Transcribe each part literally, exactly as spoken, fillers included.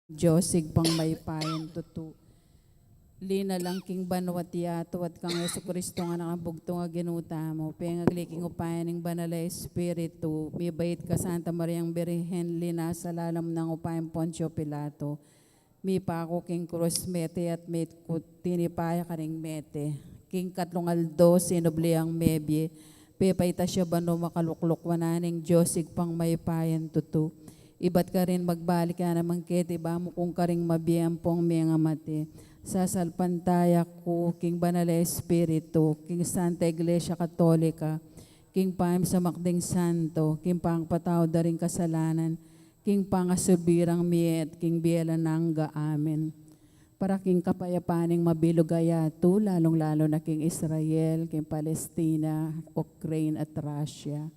Dios, Ibpang mayupayang tutu. Linalang king banua at yatu, at kang Jesucristo, anak nang bugtung a Ginu tamu, pengagli king upaya ning Banal a Espiritu, mibait kang Santa Mariang Birhen, linasa lalam nang upaya nang Poncio Pilato, mipaku king krus, mete at mitku, tinipa ya karing mete. King katlung aldo, sinubli yang mebie, pepaitas ya banua, makalukluk wanan ning Dios, Ibpang mayupayang tutu. Ibat karin magbalik ya naman keti, ba mu kung karing mabie ampong mengamate. Sasalpantaya ku king Banal a Espiritu, king Santa Iglesia Katolika, king pamisamak ding santo, king pangapatawad da ring kasalanan, king pangasulbi rang mie, at king bie alang angga. Amen. Para king kapayapan ning mabilug a yatu, lalung-lalu na king Israel, king Palestina, Ukraine, at Russia.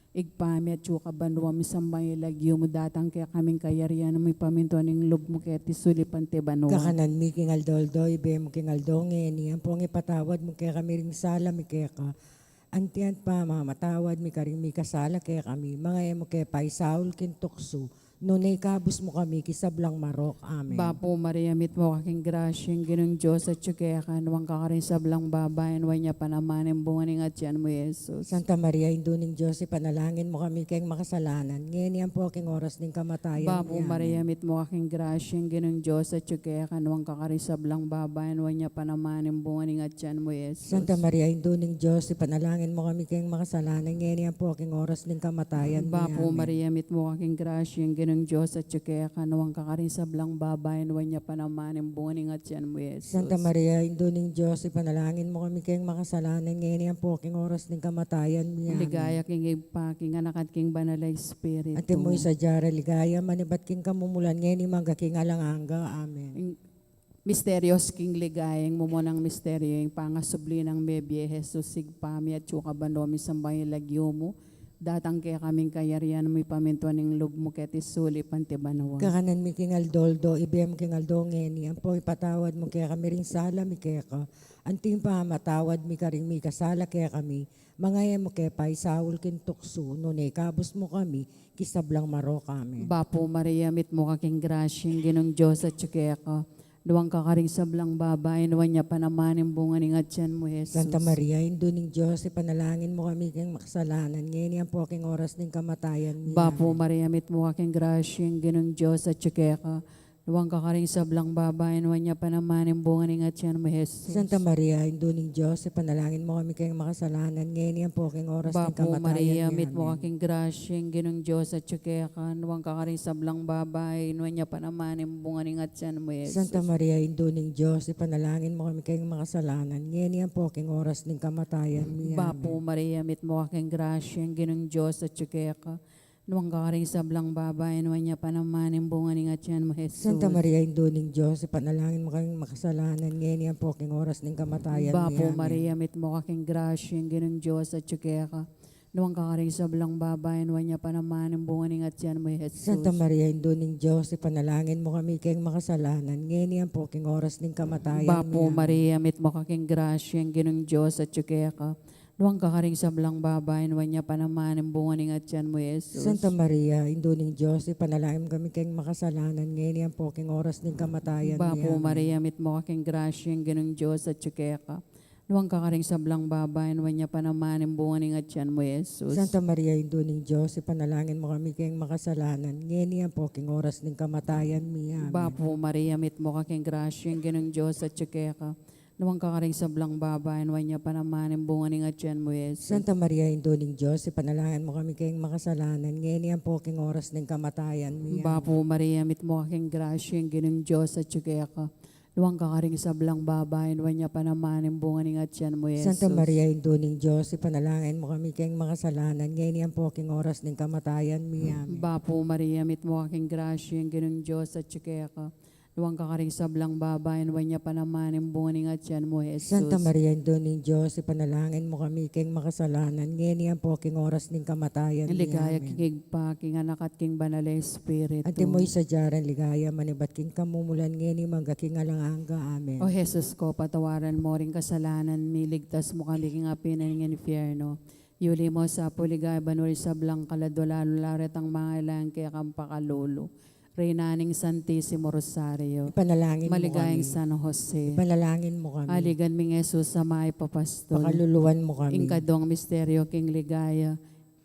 Ibpa mi, atsu ka banua, misamban ya ing lagyu mu, datang kekami ing kayarian mu, mipamintuan ing lub mu keti sulip anti banua. Kakanan mi king aldo-aldo, ibie mu king aldo ngeni, ampong ipatawad mu kekami ring sala mi keka, anti ing pamamatawad mi karing mikasala kekami, manga e mu ke paisaul king tuksu, nune ikabus mu kami king sablang marok. Amen. Bapu Maria, mitmu ka king grasya, ing Ginung Dios atsu keka, nuan ka karing sablang babai, nuan ya pa naman ing bunga ning atian mu, Jesus. Santa Maria, Indu ning Dios, ipanalangin mu kami keng makasalanan, ngeni ampo king oras ning kamatayan mi. Amen. Bapu Maria, mitmu ka king grasya, ing Ginung Dios atsu keka, nuan ka karing sablang babai, nuan ya pa naman ing bunga ning atian mu, Jesus. Santa Maria, Indu ning Dios, ipanalangin mu kami keng makasalanan, ngeni ampo king oras ning kamatayan mi. Bapu Maria, mitmu ka king grasya, ing Ginung Dios atsu keka, nuan ka karing sablang babai, nuan ya pa naman ing bunga ning atian mu, Jesus. Santa Maria, Indu ning Dios, ipanalangin mu kami keng makasalanan, ngeni ampo king oras ning kamatayan mi. Amen. Ligaya king Ibpa, king Anak, at king Banal a Espiritu. Antimo ing sadya rang ligaya, manibat king kamumulan, ngeni mangga king alang angga. Amen. Ing Misterios king ligaya, ing mumunang misterio, ing pangasubli nang mebie Jesus, Ibpa mi, atsu ka banua, misamban ya ing lagyu mu, datang kekami ing kayarian mu, ipamintuan ing lub mu keti sulip anti banua. Kakanan mi king aldo-aldo, ibie mu king aldo ngeni, ampo ipatawad mu kekami ring sala mi keka, anti ing pamamatawad mi karing mikasala kekami, manga e mu ke paisaul king tuksu, nune ikabus mu kami king sablang marok. Amen. Bapu Maria, mitmu ka king grasya, ing Ginung Dios atsu keka, nuan ka karing sablang babai, nuan ya pa naman ing bunga ning atian mu, Jesus. Santa Maria, Indu ning Dios, ipanalangin mu kami keng makasalanan, ngeni ampo king oras ning kamatayan mi. Bapu Maria, mitmu ka king grasya, ing Ginung Dios atsu keka, nuan ka karing sablang babai, nuan ya pa naman ing bunga ning atian mu, Jesus. Santa Maria, Indu ning Dios, ipanalangin mu kami keng makasalanan, ngeni ampo king oras ning kamatayan mi. Bapu Maria, mitmu ka king grasya, ing Ginung Dios atsu keka, nuan ka karing sablang babai, nuan ya pa naman ing bunga ning atian mu, Jesus. Santa Maria, Indu ning Dios, ipanalangin mu kami keng makasalanan, ngeni ampo king oras ning kamatayan mi. Amen. Bapu Maria, mitmu ka king grasya, ing Ginung Dios atsu keka, nuan ka karing sablang babai, nuan ya pa naman ing bunga ning atian mu, Jesus. Santa Maria, Indu ning Dios, ipanalangin mu kaming makasalanan, ngeni ampo king oras ning kamatayan mi. Bapu Maria, mitmu ka king grasya, ing Ginung Dios atsu keka, nuan ka karing sablang babai, nuan ya pa naman ing bunga ning atian mu, Jesus. Santa Maria, Indu ning Dios, ipanalangin mu kami keng makasalanan, ngeni ampo king oras ning kamatayan mi. Amen. Bapu Maria, mitmu ka king grasya, ing Ginung Dios atsu keka, nuan ka karing sablang babai, nuan ya pa naman ing bunga ning atian mu, Jesus. Santa Maria, Indu ning Dios, ipanalangin mu kami keng makasalanan, ngeni ampo king oras ning kamatayan mi. Amen. Bapu Maria, mitmu ka king grasya, ing Ginung Dios atsu keka, nuan ka karing sablang babai, nuan ya pa naman ing bunga ning atian mu, Jesus. Santa Maria, Indu ning Dios, ipanalangin mu kami keng makasalanan, ngeni ampo king oras ning kamatayan mi. Amen. Bapu Maria, mitmu ka king grasya, ing Ginung Dios atsu keka, nuan ka karing sablang babai, nuan ya pa naman ing bunga ning atian mu, Jesus. Santa Maria, Indu ning Dios, ipanalangin mu kami keng makasalanan, ngeni ampo king oras ning kamatayan mi. Amen. Bapu Maria, mitmu ka king grasya, ing Ginung Dios atsu keka, nuan ka karing sablang babai, nuan ya pa naman ing bunga ning atian mu, Jesus. Santa Maria, Indu ning Dios, ipanalangin mu kami keng makasalanan, ngeni ampo king oras ning kamatayan mi. Amen. Bapu Maria, mitmu ka king grasya, ing Ginung Dios atsu keka, nuan ka karing sablang babai, nuan ya pa naman ing bunga ning atian mu, Jesus. Santa Maria, Indu ning Dios, ipanalangin mu kami keng makasalanan, ngeni ampo king oras ning kamatayan mi. Ligaya king Ibpa, king Anak, at king Banal a Espiritu. Antimo ing sadya rang ligaya, manibat king kamumulan, ngeni mangga king alang angga. Amen. O Jesus ko, patawaran mu ring kasalanan mi, ligtas mu kami king api ning infierno. Yuli mu sa pu king ligaya banua ring sablang kaladua, lalu na retang mangailangan kekang pakalulu. Reyna ning Santisimo Rosario. Ipanalangin mo kami. Maligayang San Jose. Ipanalangin mo kami. Aligan ming Jesus a mayap a pastul. Pakaluluan mo kami. Ing kadwang misteryo king ligaya,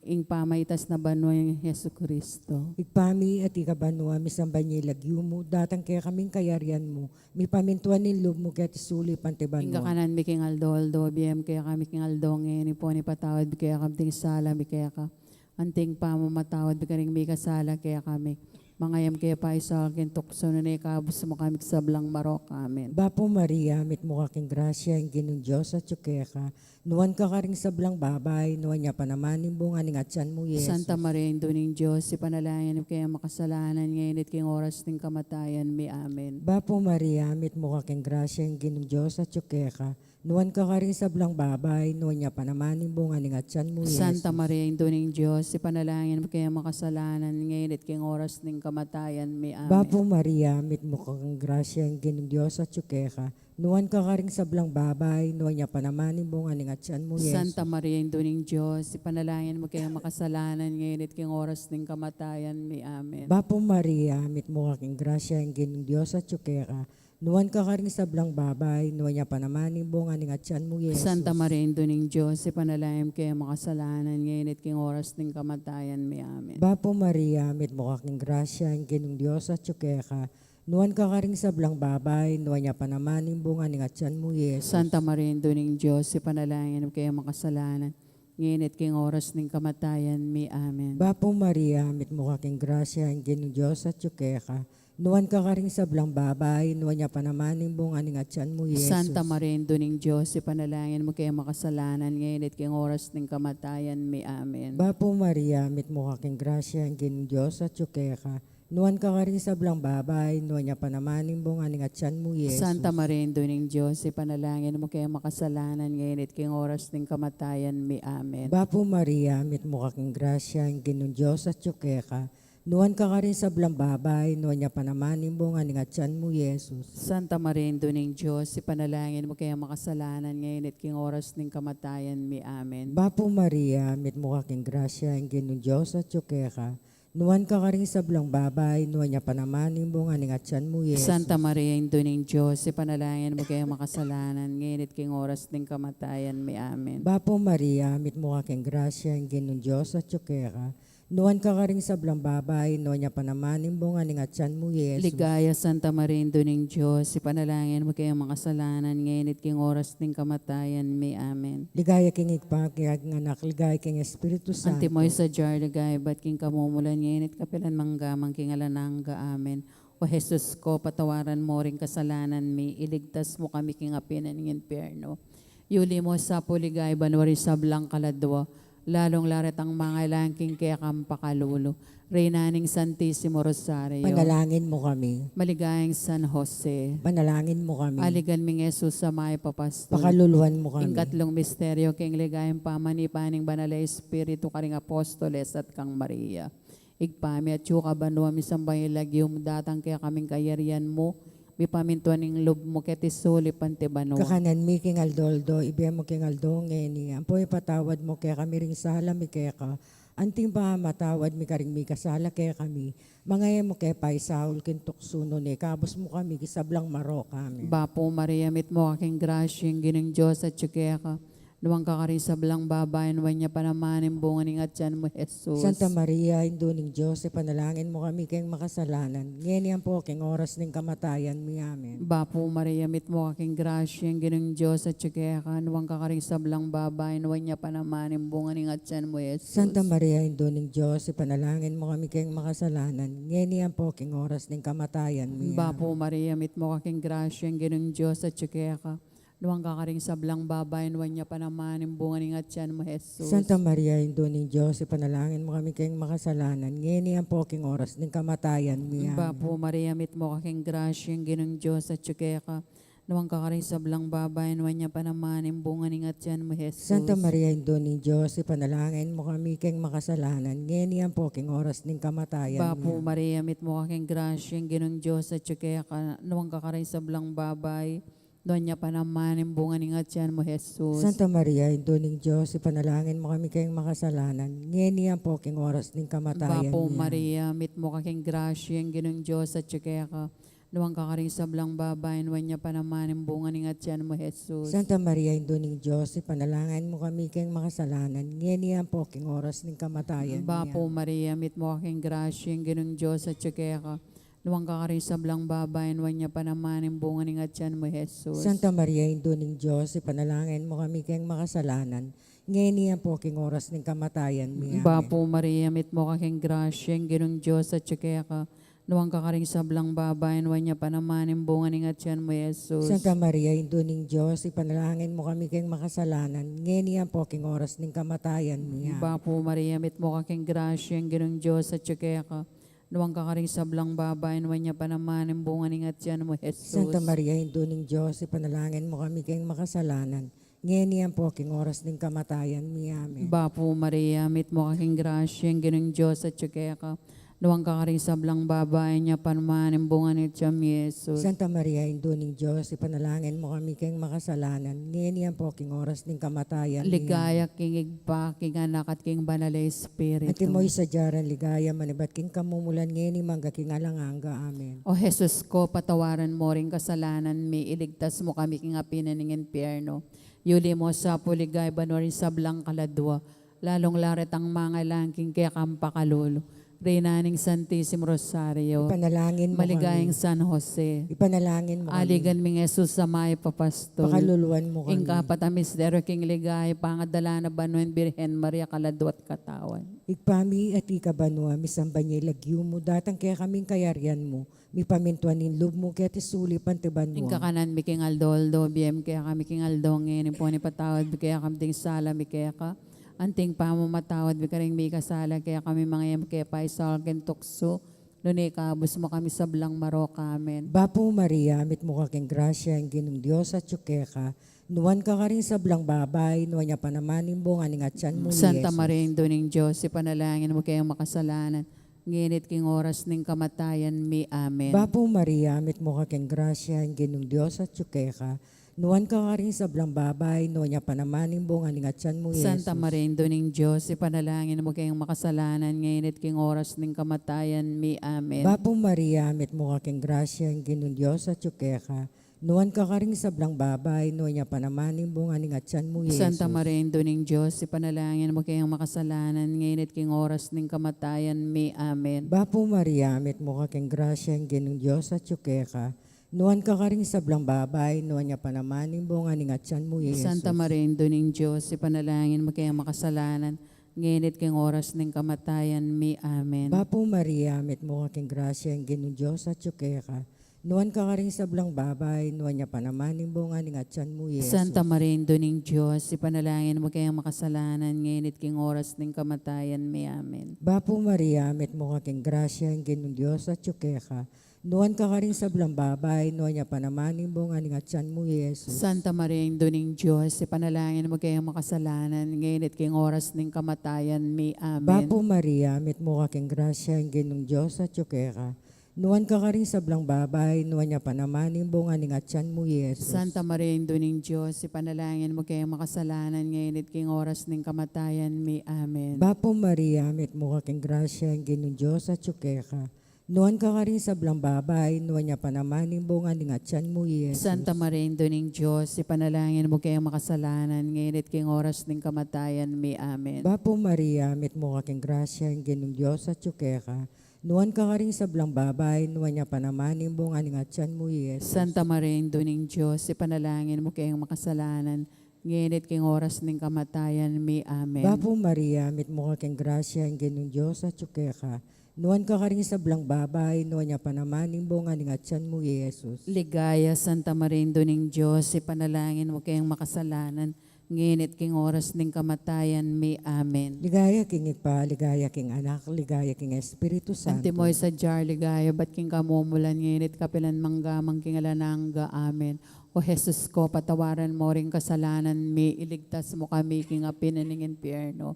ing pamaitas na banua nang Jesucristo. Ibpa mi, atiu ka banua, misamban ya ing lagyu mu, datang kekami ing kayarian mu, mipamintuan ing lub mu keti sulip anti banua. Ing kakanan mi king aldo-aldo, ibie mu kekami king aldo ngeni, ampon ipatawad mu kekami ding sala mi keka, anti ing pamamatawad mi karing mikasala kekami. Manga e mu ke paisaul king tuksu, nune ikabus mu kami king sablang marok. Amen. Bapu Maria, mitmu ka king grasya, ing Ginung Dios atyu keka. Nuan ka karing sablang babai, nuan ya pa naman ing bunga ning atyan mu, Jesus. Santa Maria, Indu ning Dios, ipanalangin mu keng makasalanan, ngeni at king oras ning kamatayan mi. Amen. Bapu Maria, mitmu ka king grasya, ing Ginung Dios atyu keka. Nuan ka karing sablang babai, nuan ya pa naman ing bunga ning atyan mu, Jesus. Santa Maria, Indu ning Dios, ipanalangin mu keng makasalanan, ngeni at king oras ning kamatayan mi. Amen. Bapu Maria, mitmu ka king grasya, ing Ginung Dios atyu keka. Nuan ka karing sablang babai, nuan ya pa naman ing bunga ning atyan mu, Jesus. Santa Maria, Indu ning Dios, ipanalangin mu keng makasalanan, ngeni at king oras ning kamatayan mi. Amen. Bapu Maria, mitmu ka king grasya, ing Ginung Dios atyu keka. Nuan ka karing sablang babai, nuan ya pa naman ing bunga ning atyan mu, Jesus. Santa Maria, Indu ning Dios, ipanalangin mu keng makasalanan, ngeni at king oras ning kamatayan mi. Amen. Bapu Maria, mitmu ka king grasya, ing Ginung Dios atyu keka. Nuan ka karing sablang babai, nuan ya pa naman ing bunga ning atyan mu, Jesus. Santa Maria, Indu ning Dios, ipanalangin mu keng makasalanan, ngeni at king oras ning kamatayan mi. Amen. Bapu Maria, mitmu ka king grasya, ing Ginung Dios atyu keka. Nuan ka karing sablang babai, nuan ya pa naman ing bunga ning atyan mu, Jesus. Santa Maria, Indu ning Dios, ipanalangin mu keng makasalanan, ngeni at king oras ning kamatayan mi. Amen. Bapu Maria, mitmu ka king grasya, ing Ginung Dios atyu keka. Nuan ka karing sablang babai, nuan ya pa naman ing bunga ning atyan mu, Jesus. Santa Maria, Indu ning Dios, ipanalangin mu keng makasalanan, ngeni at king oras ning kamatayan mi. Amen. Bapu Maria, mitmu ka king grasya, ing Ginung Dios atyu keka. Nuan ka karing sablang babai, nuan ya pa naman ing bunga ning atyan mu, Jesus. Santa Maria, Indu ning Dios, ipanalangin mu keng makasalanan, ngeni at king oras ning kamatayan mi. Amen. Bapu Maria, mitmu ka king grasya, ing Ginung Dios atyu keka. Nuan ka karing sablang babai, nuan ya pa naman ing bunga ning atyan mu, Jesus. Santa Maria, Indu ning Dios, ipanalangin mu keng makasalanan, ngeni at king oras ning kamatayan mi. Amen. Bapu Maria, mitmu ka king grasya, ing Ginung Dios atyu keka. Nuan ka karing sablang babai, nuan ya pa naman ing bunga ning atyan mu, Jesus. Ligaya, Santa Maria, Indu ning Dios, ipanalangin mu keng makasalanan, ngeni at king oras ning kamatayan mi. Amen. Ligaya king Ibpa, ligaya king Anak, ligaya king Espiritu Santo. Antimo ing sadya king ligaya ibat king kamumulan, ngeni at kapilan man, angga man king alang angga. Amen. O Jesus ko, patawaran mu ring kasalanan mi, iligtas mu kami king api ning impyerno. Yuli mu sa pu king ligaya banua ring sablang kaladua, lalung-lalu retang mangailangan king kekang pakalulu. Reyna ning Santisimo Rosario. Panalangin mu kami. Maligayang San Jose. Panalangin mu kami. Aligan ming Jesus a mayap a pastul. Pakaluluan mu kami. Ing katlung misteryo king ligaya, ing pamanipa ning Banal a Espiritu karing apostoles at kang Maria. Ibpa mi, atyu ka banua, misamban ya ing lagyu mu, datang kekami ing kayarian mu, mipamintuan ing lub mu keti sulip anti banua. Kakanan mi king aldo-aldo, ibie mu king aldo ngeni, ampo ipatawad mu kekami ring sala mi keka, anti ing pamamatawad mi karing mikasala kekami. Manga e mu ke paisaul king tuksu, nune ikabus mu kami king sablang marok. Amen. Bapu Maria, mitmu ka king grasya, ing Ginung Dios atyu keka. Nuan ka karing sablang babai, nuan ya pa naman ing bunga ning atyan mu, Jesus. Santa Maria, Indu ning Dios, ipanalangin mu kami keng makasalanan, ngeni ampo king oras ning kamatayan mi. Amen. Bapu Maria, mitmu ka king grasya, ing Ginung Dios atyu keka. Nuan ka karing sablang babai, nuan ya pa naman ing bunga ning atyan mu, Jesus. Santa Maria, Indu ning Dios, ipanalangin mu kami keng makasalanan, ngeni ampo king oras ning kamatayan mi. Amen. Bapu Maria, mitmu ka king grasya, ing Ginung Dios atyu keka. Nuan ka karing sablang babai, nuan ya pa naman ing bunga ning atyan mu, Jesus. Santa Maria, Indu ning Dios, ipanalangin mu kami keng makasalanan, ngeni ampo king oras ning kamatayan mi. Amen. Bapu Maria, mitmu ka king grasya, ing Ginung Dios atyu keka. Nuan ka karing sablang babai, nuan ya pa naman ing bunga ning atyan mu, Jesus. Santa Maria, Indu ning Dios, ipanalangin mu kami keng makasalanan, ngeni ampo king oras ning kamatayan mi. Bapu Maria, mitmu ka king grasya, ing Ginung Dios atyu keka. Nuan ka karing sablang babai, Nuan ya pa naman ing bunga ning atian mu, Jesus. Santa Maria, Indu ning Dios, ipanalangin mu kami keng makasalanan, ngeni ampo king oras ning kamatayan mi. Bapu Maria, mitmu ka king grasya, ing Ginung Dios atyu keka. Nuan ka karing sablang babai, nuan ya pa naman ing bunga ning atian mu, Jesus. Santa Maria, Indu ning Dios, ipanalangin mu kami keng makasalanan, ngeni ampo king oras ning kamatayan mi. Bapu Maria, mitmu ka king grasya, ing Ginung Dios atyu keka. Nuan ka karing sablang babai, nuan ya pa naman ing bunga ning atian mu, Jesus. Santa Maria, Indu ning Dios, ipanalangin mu kami keng makasalanan, ngeni ampo king oras ning kamatayan mi. Amen. Bapu Maria, mitmu ka king grasya, ing Ginung Dios atyu keka. Nuan ka karing sablang babai, nuan ya pa naman ing bunga ning atian mu, Jesus. Santa Maria, Indu ning Dios, ipanalangin mu kami keng makasalanan, ngeni ampo king oras ning kamatayan mi. Amen. Bapu Maria, mitmu ka king grasya, ing Ginung Dios atyu keka. Nuan ka karing sablang babai, nuan ya pa naman ing bunga ning atian mu, Jesus. Santa Maria, Indu ning Dios, ipanalangin mu kami keng makasalanan, ngeni ampo king oras ning kamatayan mi. Amen. Bapu Maria, mitmu ka king grasya, ing Ginung Dios atyu keka. Nuan ka karing sablang babai, nuan ya pa naman ing bunga ning atian mu, Jesus. Santa Maria, Indu ning Dios, ipanalangin mu kami keng makasalanan, ngeni ampo king oras ning kamatayan mi. Amen. Ligaya king Ibpa, king Anak, at king Banal a Espiritu. Antimo ing sadya rang ligaya, manibat king kamumulan, ngeni man angga king alang angga. Amen. O Jesus ko, patawaran mu ring kasalanan mi, iligtas mu kami king api na ning impyerno. Yuli mu sa pu king banua ring sablang kaladua, lalung la retang mangailangan king kekang pakalulu. Reyna ning Santisimo Rosario. Ipanalangin mu kami. Maligayang San Jose. Ipanalangin mu kami. Aligan ming Jesus a mayap a pastul. Pakaluluan mu kami. Ing kapat a misteryu king ligaya, pangadala na banua ing Birhen Maria kaladua at katawan. Ibpa mi, atiu ka banua, misamban ya ing lagyu mu, datang kekami ing kayarian mu, mipamintuan ing lub mu keti sulip anti banua. Ing kakanan mi king aldo-aldo ibie mu kekami king aldo ngeni, ampon ipatawad mu kekami ding sala mi keka, anti ing pamamatawad mi karing mikasala kekami, manga e mu ke paisaul king tuksu, nune ikabus mu kami sablang marok. Amen. Bapu Maria, mitmu ka king grasya, ing Ginung Dios atyu keka. Nuan ka karing sablang babai, nuan ya pa naman ing bunga ning atian mu, Santa Jesus. Maria, Indu ning Dios, ipanalangin mu keng makasalanan, ngeni at king oras ning kamatayan mi. Amen. Bapu Maria, mitmu ka king grasya, ing Ginung Dios atyu keka. Nuan ka karing sablang babai, nuan ya pa naman ing bunga ning atian mu, Santa Jesus. Maria, Indu ning Dios, ipanalangin mu keng makasalanan, ngeni at king oras ning kamatayan mi. Amen. Bapu Maria, mitmu ka king grasya, ing Ginung Dios atyu keka. Nuan ka karing sablang babai, nuan ya pa naman ing bunga ning atian mu, Santa Jesus. Maria, Indu ning Dios, ipanalangin mu keng makasalanan, ngeni at king oras ning kamatayan mi. Amen. Bapu Maria, mitmu ka king grasya, ing Ginung Dios atyu keka. Nuan ka karing sablang babai, nuan ya pa naman ing bunga ning atian mu, Jesus. Santa Maria, Indu ning Dios, ipanalangin mu keng makasalanan, ngeni at king oras ning kamatayan mi. Amen. Bapu Maria, mitmu ka king grasya, ing Ginung Dios atyu keka. Nuan ka karing sablang babai, nuan ya pa naman ing bunga ning atian mu, Jesus. Santa Maria, Indu ning Dios, ipanalangin mu keng makasalanan, ngeni at king oras ning kamatayan mi. Amen. Bapu Maria, mitmu ka king grasya, ing Ginung Dios atyu keka. Nuan ka karing sablang babai, nuan ya pa naman ing bunga ning atian mu, Jesus. Santa Maria, Indu ning Dios, ipanalangin mu keng makasalanan, ngeni at king oras ning kamatayan mi. Amen. Bapu Maria, mitmu ka king grasya, ing Ginung Dios atyu keka. Nuan ka karing sablang babai, nuan ya pa naman ing bunga ning atian mu, Jesus. Santa Maria, Indu ning Dios, ipanalangin mu keng makasalanan, ngeni at king oras ning kamatayan mi. Amen. Bapu Maria, mitmu ka king grasya, ing Ginung Dios atyu keka. Nuan ka karing sablang babai, nuan ya pa naman ing bunga ning atian mu, Jesus. Santa Maria, Indu ning Dios, ipanalangin mu keng makasalanan, ngeni at king oras ning kamatayan mi. Amen. Bapu Maria, mitmu ka king grasya, ing Ginung Dios atyu keka. Nuan ka karing sablang babai, nuan ya pa naman ing bunga ning atian mu, Jesus. Santa Maria, Indu ning Dios, ipanalangin mu keng makasalanan, ngeni at king oras ning kamatayan mi. Amen. Bapu Maria, mitmu ka king grasya, ing Ginung Dios atyu keka. Nuan ka karing sablang babai, nuan ya pa naman ing bunga ning atian mu, Jesus. Ligaya, Santa Maria, Indu ning Dios, ipanalangin mu keng makasalanan, ngeni at king oras ning kamatayan mi. Amen. Ligaya king Ibpa, ligaya king Anak, ligaya king Espiritu Santo. Antimo ing sadya rang ligaya, ibat king kamumulan, ngeni at kapilan man, angga man king alang angga. Amen. O Jesus ko, patawaran mu ring kasalanan mi, iligtas mu kami king api na ning impyerno.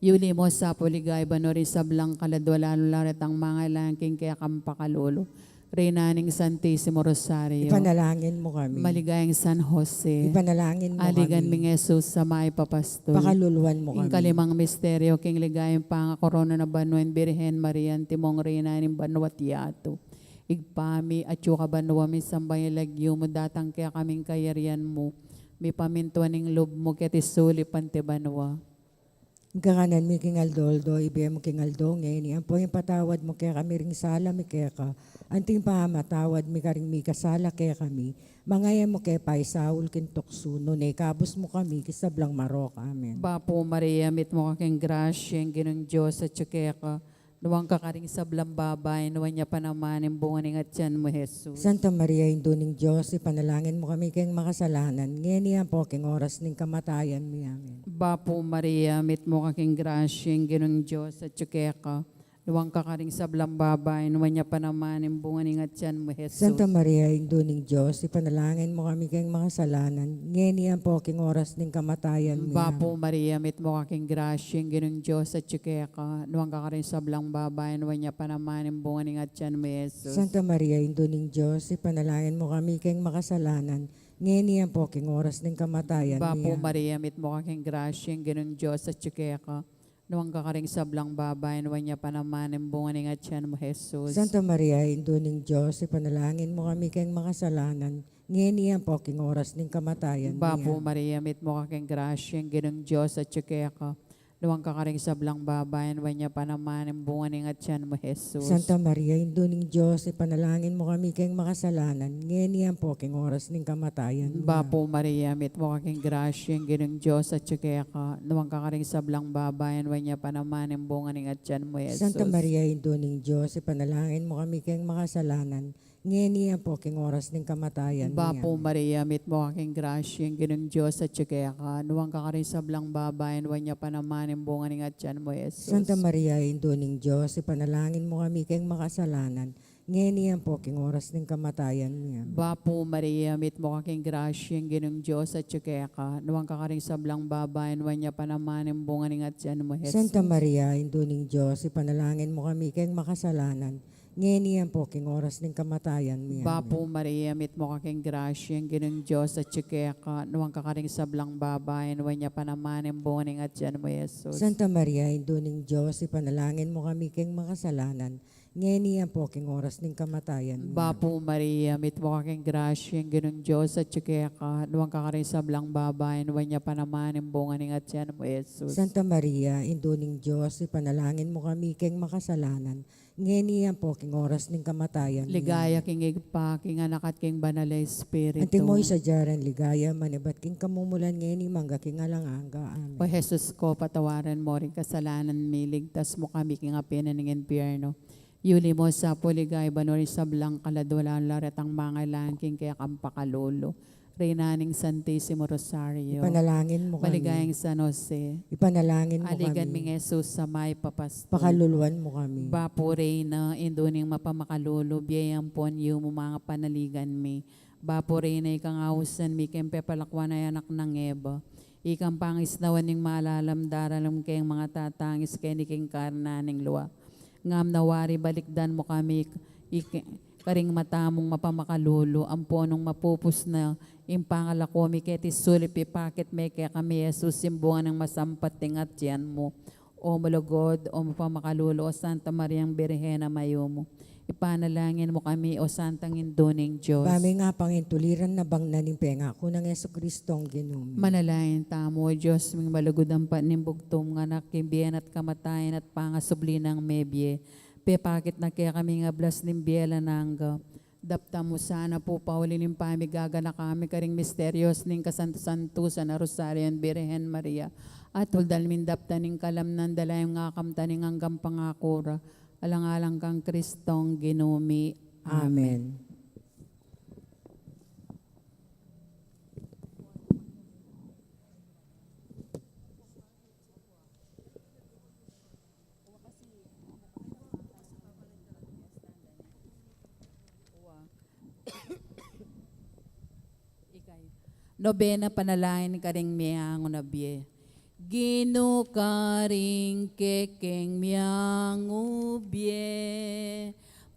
Yuli mu sa pu king banua ring sablang kaladua, lalu la retang mangailangan king kekang pakalulu. Reyna ning Santisimo Rosario. Ipanalangin mo kami. Maligayang San Jose. Ipanalangin mo kami. Aligan ming Jesus a mayupayang pastul. Pakaluluan mo kami. Ing kalimang misteryo king ligaya, ing pangakorona na banua ning Birhen Maria, antimong Reyna ning banua't yatu. Ibpa mi, atsu ka banua, misamban ya ing lagyu mu, datang kekami ing kayarian mu, mipamintuan ing lub mu keti sulip anti banua. Ing kakanan mi king aldo-aldo, ibie mu king aldo ngeni, ampo ipatawad mu kekami ring sala mi keka, anti ing pamamatawad mi karing mikasala kekami. Manga e mu ke paisaul king tuksu, nune ikabus mu kami king sablang marok. Amen. Bapu Maria, mitmu ka king grasya, ing Ginung Dios atyu keka, nuan ka karing sablang babai, nuan ya pa naman ing bunga ning atian mu, Jesus. Santa Maria, Indu ning Dios, ipanalangin mu kami keng makasalanan, ngeni ampo king oras ning kamatayan mi. Amen. Bapu Maria, mitmu ka king grasya, ing Ginung Dios atyu keka, nuan ka karing sablang babai, nuan ya pa naman ing bunga ning atian mu, Jesus. Santa Maria, Indu ning Dios, ipanalangin mu kami keng makasalanan, ngeni ampo king oras ning kamatayan mi. Bapu Amen. Maria, mitmu ka king grasya, ing Ginung Dios atyu keka, nuan ka karing sablang babai, nuan ya pa naman ing bunga ning atian mu, Jesus. Santa Maria, Indu ning Dios, ipanalangin mu kami keng makasalanan, ngeni ampo king oras ning kamatayan mi. Bapu Maria, mitmu ka king grasya, ing Ginung Dios atyu keka, nuan ka karing sablang babai, nuan ya pa naman ing bunga ning atian mu, Jesus. Santa Maria, Indu ning Dios, ipanalangin mu kami keng makasalanan, ngeni ampo king oras ning kamatayan mi. Bapu Maria, mitmu ka king grasya, ing Ginung Dios atyu keka, nuan ka karing sablang babai, nuan ya pa naman ing bunga ning atian mu, Jesus. Santa Maria, Indu ning Dios, ipanalangin mu kami keng makasalanan, ngeni ampo king oras ning kamatayan mi. Bapu Maria, mitmu ka king grasya, ing Ginung Dios atyu keka, nuan ka karing sablang babai, nuan ya pa naman ing bunga ning atian mu, Jesus. Santa Maria, Indu ning Dios, ipanalangin mu kami keng makasalanan, ngeni ampo king oras ning kamatayan mi. Bapu Amen. Maria, mitmu ka king grasya, ing Ginung Dios atyu keka, nuan ka karing sablang babai, nuan ya pa naman ing bunga ning atian mu, Jesus. Santa Maria, Indu ning Dios, ipanalangin mu kami keng makasalanan, ngeni ampo king oras ning kamatayan mi. Amen. Bapu Maria, mitmu ka king grasya, ing Ginung Dios atyu keka, nuan ka karing sablang babai, nuan ya pa naman ing bunga ning atian mu, Jesus. Santa Maria, Indu ning Dios, ipanalangin mu kami keng makasalanan, ngeni ampo king oras ning kamatayan mi. Amen. Bapu Maria, mitmu ka king grasya, ing Ginung Dios atyu keka, nuan ka karing sablang babai, nuan ya pa naman ing bunga ning atian mu, Jesus. Santa Maria, Indu ning Dios, ipanalangin mu kami keng makasalanan, ngeni ampo king oras ning kamatayan mi. Bapu Maria, mitmu ka king grasya, ing Ginung Dios atyu keka, nuan ka karing sablang babai, nuan ya pa naman ing bunga ning atian mu, Jesus. Santa Maria, Indu ning Dios, ipanalangin mu kami keng makasalanan, ngeni ampo king oras ning kamatayan mi. Ligaya king Ibpa, king Anak, at king Banal a Espiritu. Antimo ing sadya rang ligaya, manibat king kamumulan, ngeni, mangga king alang angga. Amen. O Jesus ko, patawaran mo ring kasalanan mi, ligtas mu kami king api ning impyerno. Yuli mu sa pu king ligaya banua ring sablang kaladua, lalung la retang mangailangan king kekang pakalulu. Reyna ning Santisimo Rosario. Ipanalangin mu kami. Maligayang San Jose. Ipanalangin mu kami. Aligan ming Jesus a mayupayang pastul. Pakaluluan mu kami. Bapu Reyna, Indu ning mapamakalulu, bie ampon yumu ing panaligan mi. Bapu Reyna, ikang ausan mi keng pepalakuan a anak nang Eva. Ikang pangisnawan ning malalam, daralan mu keng mangatatangis keni king karna ning lua. Ngam nawari balikdan mu kami, ik-, karing mata mung mapamakalulu, ampo nung mapupus na ing pangalako mi keti sulip, ipakit me kekami i Jesus, ing bunga ning masampat a atian mu. O malugud, o mapamakalulu, o Santa Mariang Birhen a mayumu, ipanalangin mu kami, o Santang Indu ning Dios. Ba mi nang pangintuliran na bang na ning pengaku nang Jesucristong Ginu mi. Manalangin tamu. O Dios ming malugud, ampat ning bugtung mung anak, king bie na at kamatayan at pangasubli nang mebie, pepakit na kekami ing ablas ning bie alang angga. Daptan mu sana pu pauli ning pamigaganaka mi karing misteryos ning kasantu-santusan a Rosario ning Birhen Maria, at uldan ming daptan ing kalamnan da la ing akamtan ning anggang pangaku ra, alang-alang kang Kristong Ginu mi. Amen. Amen. Ikay. Nobena, panalangin karing meangu na bie. Ginu, karing kekeng meangu bie,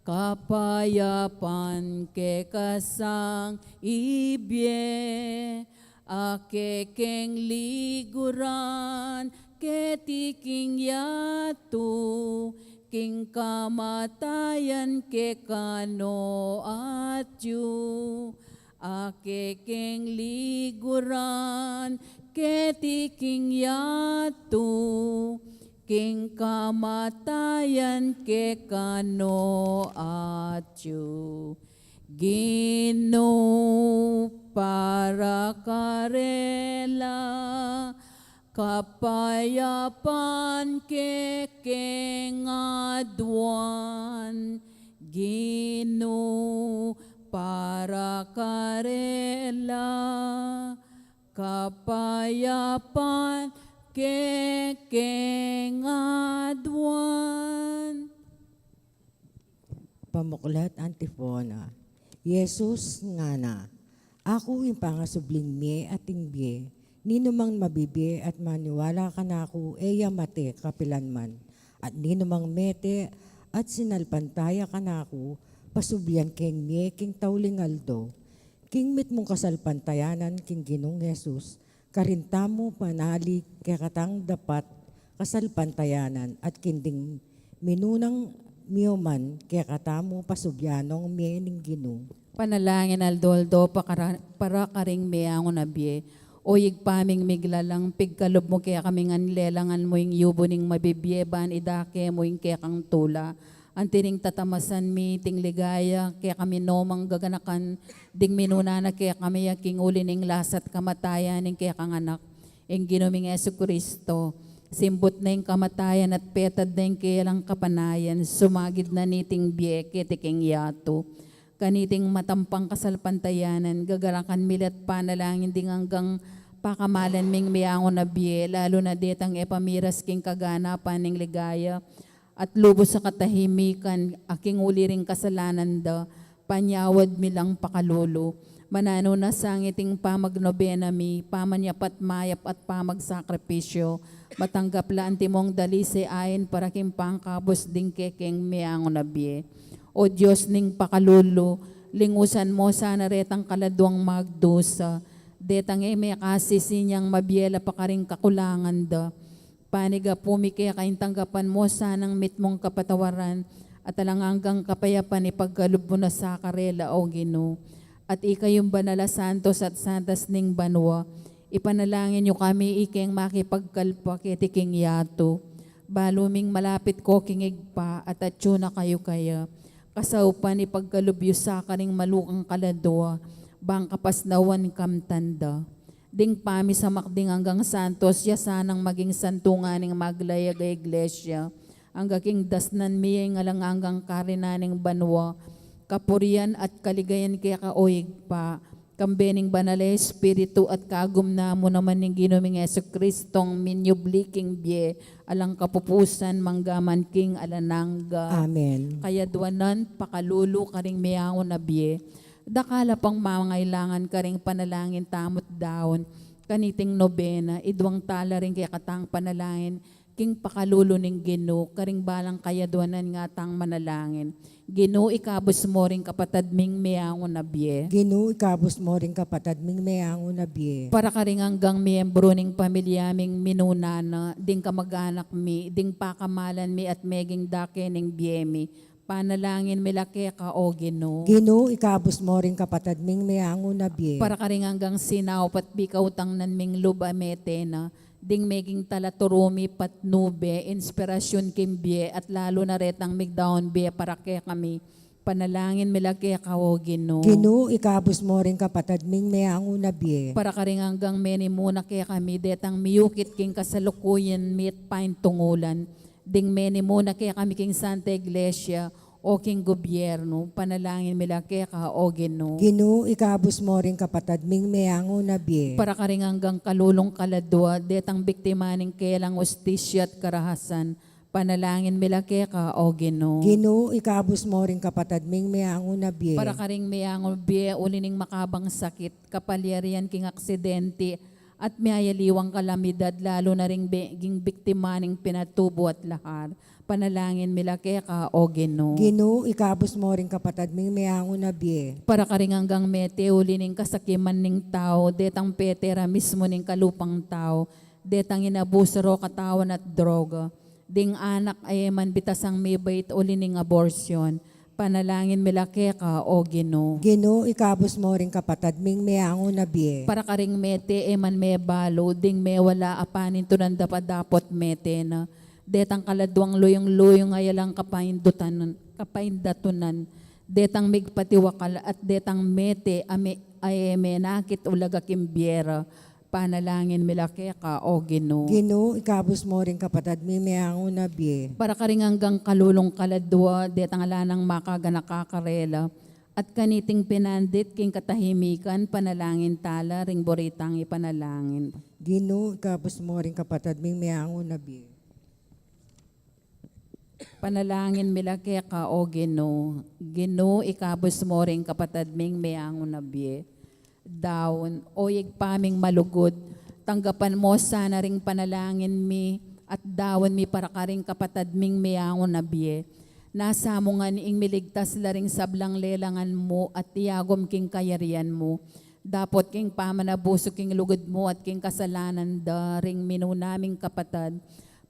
Kapayapan keka sang ibie, a kekeng liguran keti king yatu, king kamatayan keka no atyu, a kekeng liguran keti king yatu, king kamatayan keka no atyu. Ginu, para karela, kapayapan kekeng aduan. Ginu, para karela, kapayapan kekeng aduan. Pamuklat, antifona. Jesus ngana, "Aku ing pangasubling mie at ing bie. Ninumang mabibie at maniwala kanaku, e ya mate kapilanman. At ninumang mete at sinalpantaya kanaku, pasublian keng mie king tauling aldo." King mitmung kasalpantayanan king Ginung Jesus, karin tamu panalig kekatang dapat kasalpantayanan at king ding minunang mioman kekatamu pasublian nong mie ning Ginu. Panalangin aldo-aldo pakara-, para karing meangu na bie. O Ibpa ming miglalang, pigkalub mu kekami ngan lelangan mu ing yubu ning mabibie ban idake mu ing kekang tula. Anti ring tatamasan mi iting ligaya kekami no manggaganakan ding minuna na kekami a king uli ning lasat kamatayan ning kekang Anak, ing Ginu ming Jesucristo. Simbut na ing kamatayan at petad na ing kelang kapanayan, sumagid na niting bie keti king yatu. Kaniting matampang kasalpantayanan, gaganakan mi la't panalangin ding anggang pakamalan ming meangu na bie, lalu na detang e pamiras king kaganapan ning ligaya at lubus a katahimikan a king uli ring kasalanan da, panyawad mi lang pakalulu. Mananu na sangiting pamagnobena mi, pamanyapat mayap at pamagsakripisyo, matanggap la antimong dalise ain para king pangkabus ding kekeng meangu na bie. O Dios ning pakalulu, lingusan mo sana retang kaladuang magdusa, detang e mekasisi nyang mabie la pa karing kakulangan da. Panigapu mi keka ing tanggapan mo sanang mitmung kapatawaran at alang anggang kapayapan ipagkalub mu na sa karela, O Ginu. At ikayung banal a santos at santas ning banua, ipanalangin yu kami ikeng makipagkalpa keti king yatu. Balu ming malapit ko king Ibpa at atyu na kayu kaya. Kasaupan ipagkalub yu sa karing malukang kaladua, bang kapasnawan kamtan da. Ding pamisamak ding anggang santos, ya sanang maging santungan ning maglayag a iglesia, angga king dasnan mi ya ing alang anggang karinan ning banua, kapurian at kaligayan keka, O Ibpa, kambe ning Banal a Espiritu at kagumna mu naman ning Ginu ming Jesucristong minyubli king bie alang kapupusan, mangga man king alang angga. Amen. Kayaduanan pakalulu karing meangu na bie. Dakal a pang mangailangan karing panalangin tamu't daun. Kaniting nobena, iduang tala ring kekatang panalangin king pakalulu ning Ginu, karing balang kayaduanan ngatang manalangin. Ginu, ikabus mo ring kapatad ming meangu na bie. Ginu, ikabus mo ring kapatad ming meangu na bie. Para karing anggang miyembru ning pamilya ming minuna na, ding kamaganak mi, ding pakamalan mi at meging dake ning bie mi, panalangin mi la keka, O Ginu. Ginu, ikabus mo ring kapatad ming meangu na bie. Para karing anggang sinaup at bikautang nan ming lub a mete na, ding meging talaturu mi patnube, inspirasyun king bie, at lalu na retang migdaun bie para kekami, panalangin mi la keka, O Ginu. Ginu, ikabus mo ring kapatad ming meangu na bie. Para karing anggang menimuna kekami, detang miyukit king kasalukuyan mi at paintungulan, ding menimuna kekami king Santa Iglesia, o king gobyernu, panalangin mi la keka, O Ginu. Ginu, ikabus mo ring kapatad ming meangu na bie. Para karing anggang kalulung kaladua, detang biktima ning kelang ustisya at karahasan, panalangin mi la keka, O Ginu. Ginu, ikabus mo ring kapatad ming meangu na bie. Para karing meangu bie, uli ning makabang sakit, kapalyarian king aksidente, at miyayaliwang kalamidad, lalu na ring be-, ging biktima ning pinatubu at lahar. Panalangin mi la keka, O Ginu. Ginu, ikabus mo ring kapatad ming meangu na bie. Para karing anggang mete uli ning kasakiman ning tau, detang pete ra mismu ning kalupang tau, detang inabusu ro katawan at droga, ding anak a e man bitasang mibait uli ning abortion. Panalangin mi la keka, O Ginu. Ginu, ikabus mo ring kapatad ming meangu na bie. Para karing mete e man mebalu, ding mewala a panintunan da pa dapot mete na, detang kaladuang luyung-luyung a yalang kapaindutan, kapaindatunan, detang migpatiwakal at detang mete a me-, a e menakit ulaga king bie ra. Panalangin mi la keka, O Ginu. Ginu, ikabus mo ring kapatad ming meangu na bie. Para karing anggang kalulung kaladua, detang ala nang makaganaka karela, at kaniting pinandit king katahimikan, panalangin tala ring buritang ipanalangin. Ginu, ikabus mo ring kapatad ming meangu na bie. Panalangin mi la keka, O Ginu. Ginu, ikabus mo ring kapatad ming meangu na bie. Daun, O Ibpa ming malugud, tanggapan mo sana ring panalangin mi, at daun mi para karing kapatad ming meangu na bie. Nasa mu ngan ing miligtas la ring sablang lelangan mu at iyagum king kayarian mu. Dapot king pamanabusu king lugud mu at king kasalanan da ring minuna ming kapatad,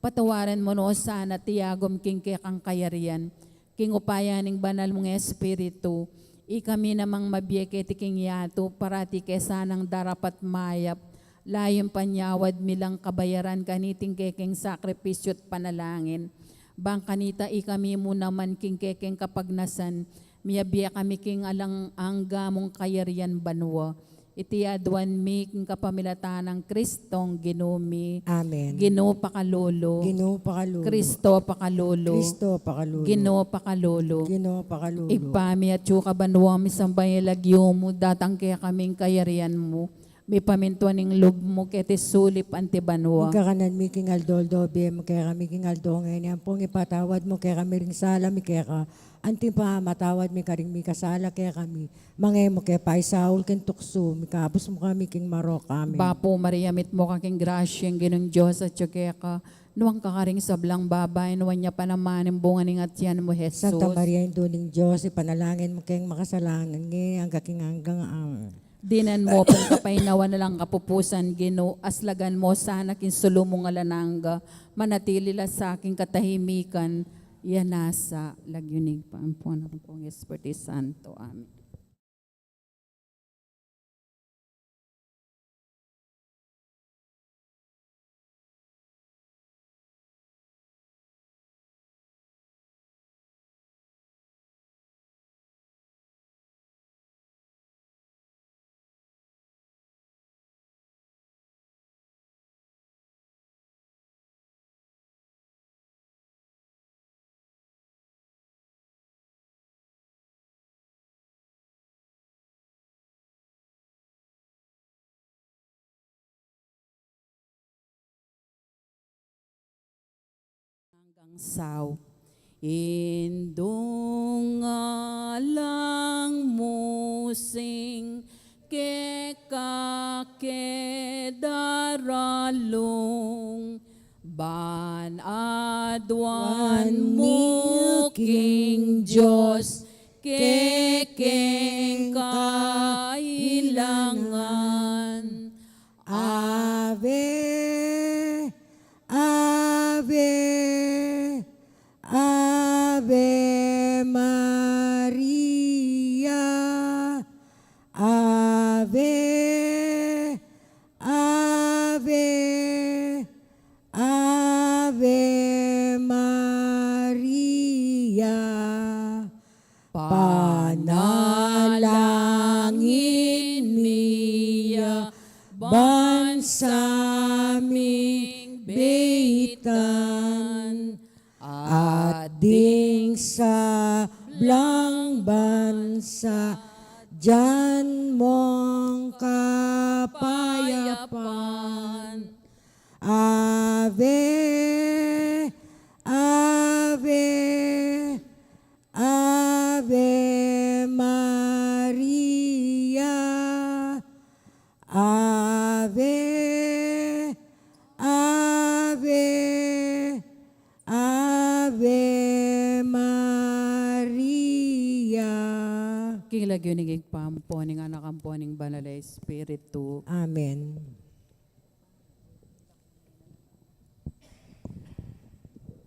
patawaran mu no sana at iyagum king kekang kayarian, king upaya ning Banal mung Espiritu, ikami namang mabie keti king yatu, parati ke sanang darapat mayap, layun panyawad mi lang kabayaran kaniting kekeng sakripisyu at panalangin. Bang kanita ikami mu naman king kekeng kapagnasan, miyabie kami king alang angga mung kayarian banua. Iti aduan mi king kapamilatan nang Kristong Ginu mi. Amen. Ginu pakalulu. Ginu pakalulu. Kristo pakalulu. Kristo pakalulu. Ginu pakalulu. Ginu pakalulu. Ibpa mi atsu ka banua, misamban ya ing lagyu mu, datang kekami ing kayarian mu, mipamintuan ing lub mu keti sulip anti banua. Ing kakanan mi king aldo-aldo ibie mu kekami king aldo ngeni, ampong ipatawad mu kekami ring sala mi keka, anti ing pamamatawad mi karing mikasala kekami. Manga e mu ke paisaul king tuksu, mikabus mu kami king marok. Amen. Bapu Maria, mitmu ka king grasya, ing Ginung Dios atyu keka, nuan ka karing sablang babai, nuan ya pa naman ing bunga ning atian mu, Jesus. Santa Maria, Indu ning Dios, ipanalangin mu keng makasalanan, ngeni angga king anggang. Amen. Dinan mu pung kapaynawan alang kapupusan, Ginu, aslagan mu sana king sulu mung alang angga, manatili la sa king katahimikan, ya nasa lagyu ning Ibpa, Anak, Espiritu Santo. Amen. Anggang sau. Indung alang mu sing keka ke daralung, ban aduan mu king Dios kekeng kailangan. Ave, Ave, Ave Maria, Ave, Ave, Ave Maria. Panalangin mi ya bansa ming baitan, at ding sablang bansa, dyan mong kapayapan. Ave, Ave, Ave Maria, Ave King lagyu ning Ibpa, ampo ning Anak, ampo ning Banal a Espiritu. Amen.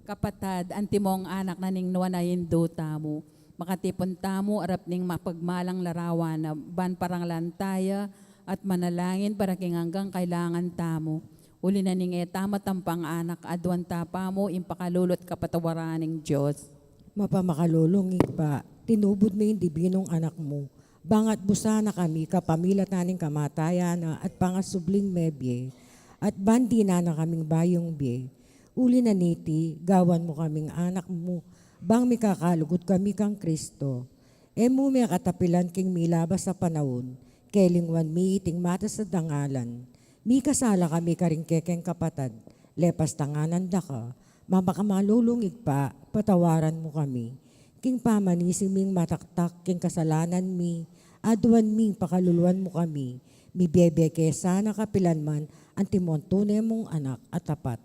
Kapatad, antimong anak na ning nuan a Indu tamu, makatipun tamu arap ning mapagmalang larawan na ban parangalan taya at manalangin para king anggang kailangan tamu. Uli na ning e tamu tampang anak, aduan ta pamu ing pakalulu at kapatawaran ning Dios. Mapamakalulung Ibpa, tinubud mu ing dibinung Anak mu, ban atbusan na kami kapamilatan ning kamatayan na at pangasubling mebie, at ban dinan na kaming bayung bie. Uli na niti, gawan mu kaming anak mu, ban mikakalugud kami kang Kristo. E mu mekatapilan king milabas a panaun, kelingwan mi iting matas a dangalan. Mikasala kami karing kekeng kapatad, lepas tanganan da ka, mapamakalulung Ibpa, patawaran mu kami. King pamanisi ming mataktak king kasalanan mi, aduan ming pakaluluan mu kami, mibie-bie ke sana kapilan man antimong tune mung anak a tapat.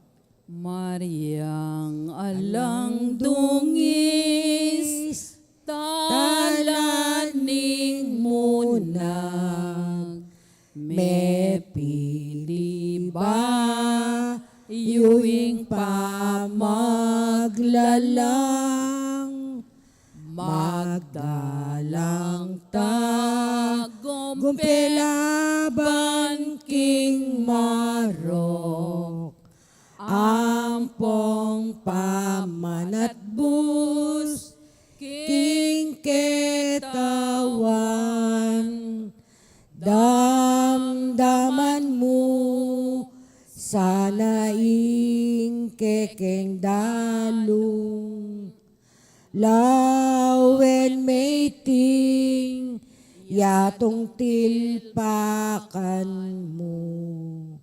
Mariang alang dungis, tala ning munag, mepili bayu ing pamaglalang, magdalang tagumpe laban king marok, ampong pamanatbus king ketawan. Damdaman mu sana ing kekeng dalung, lawen me iting yatung tilpakan mu.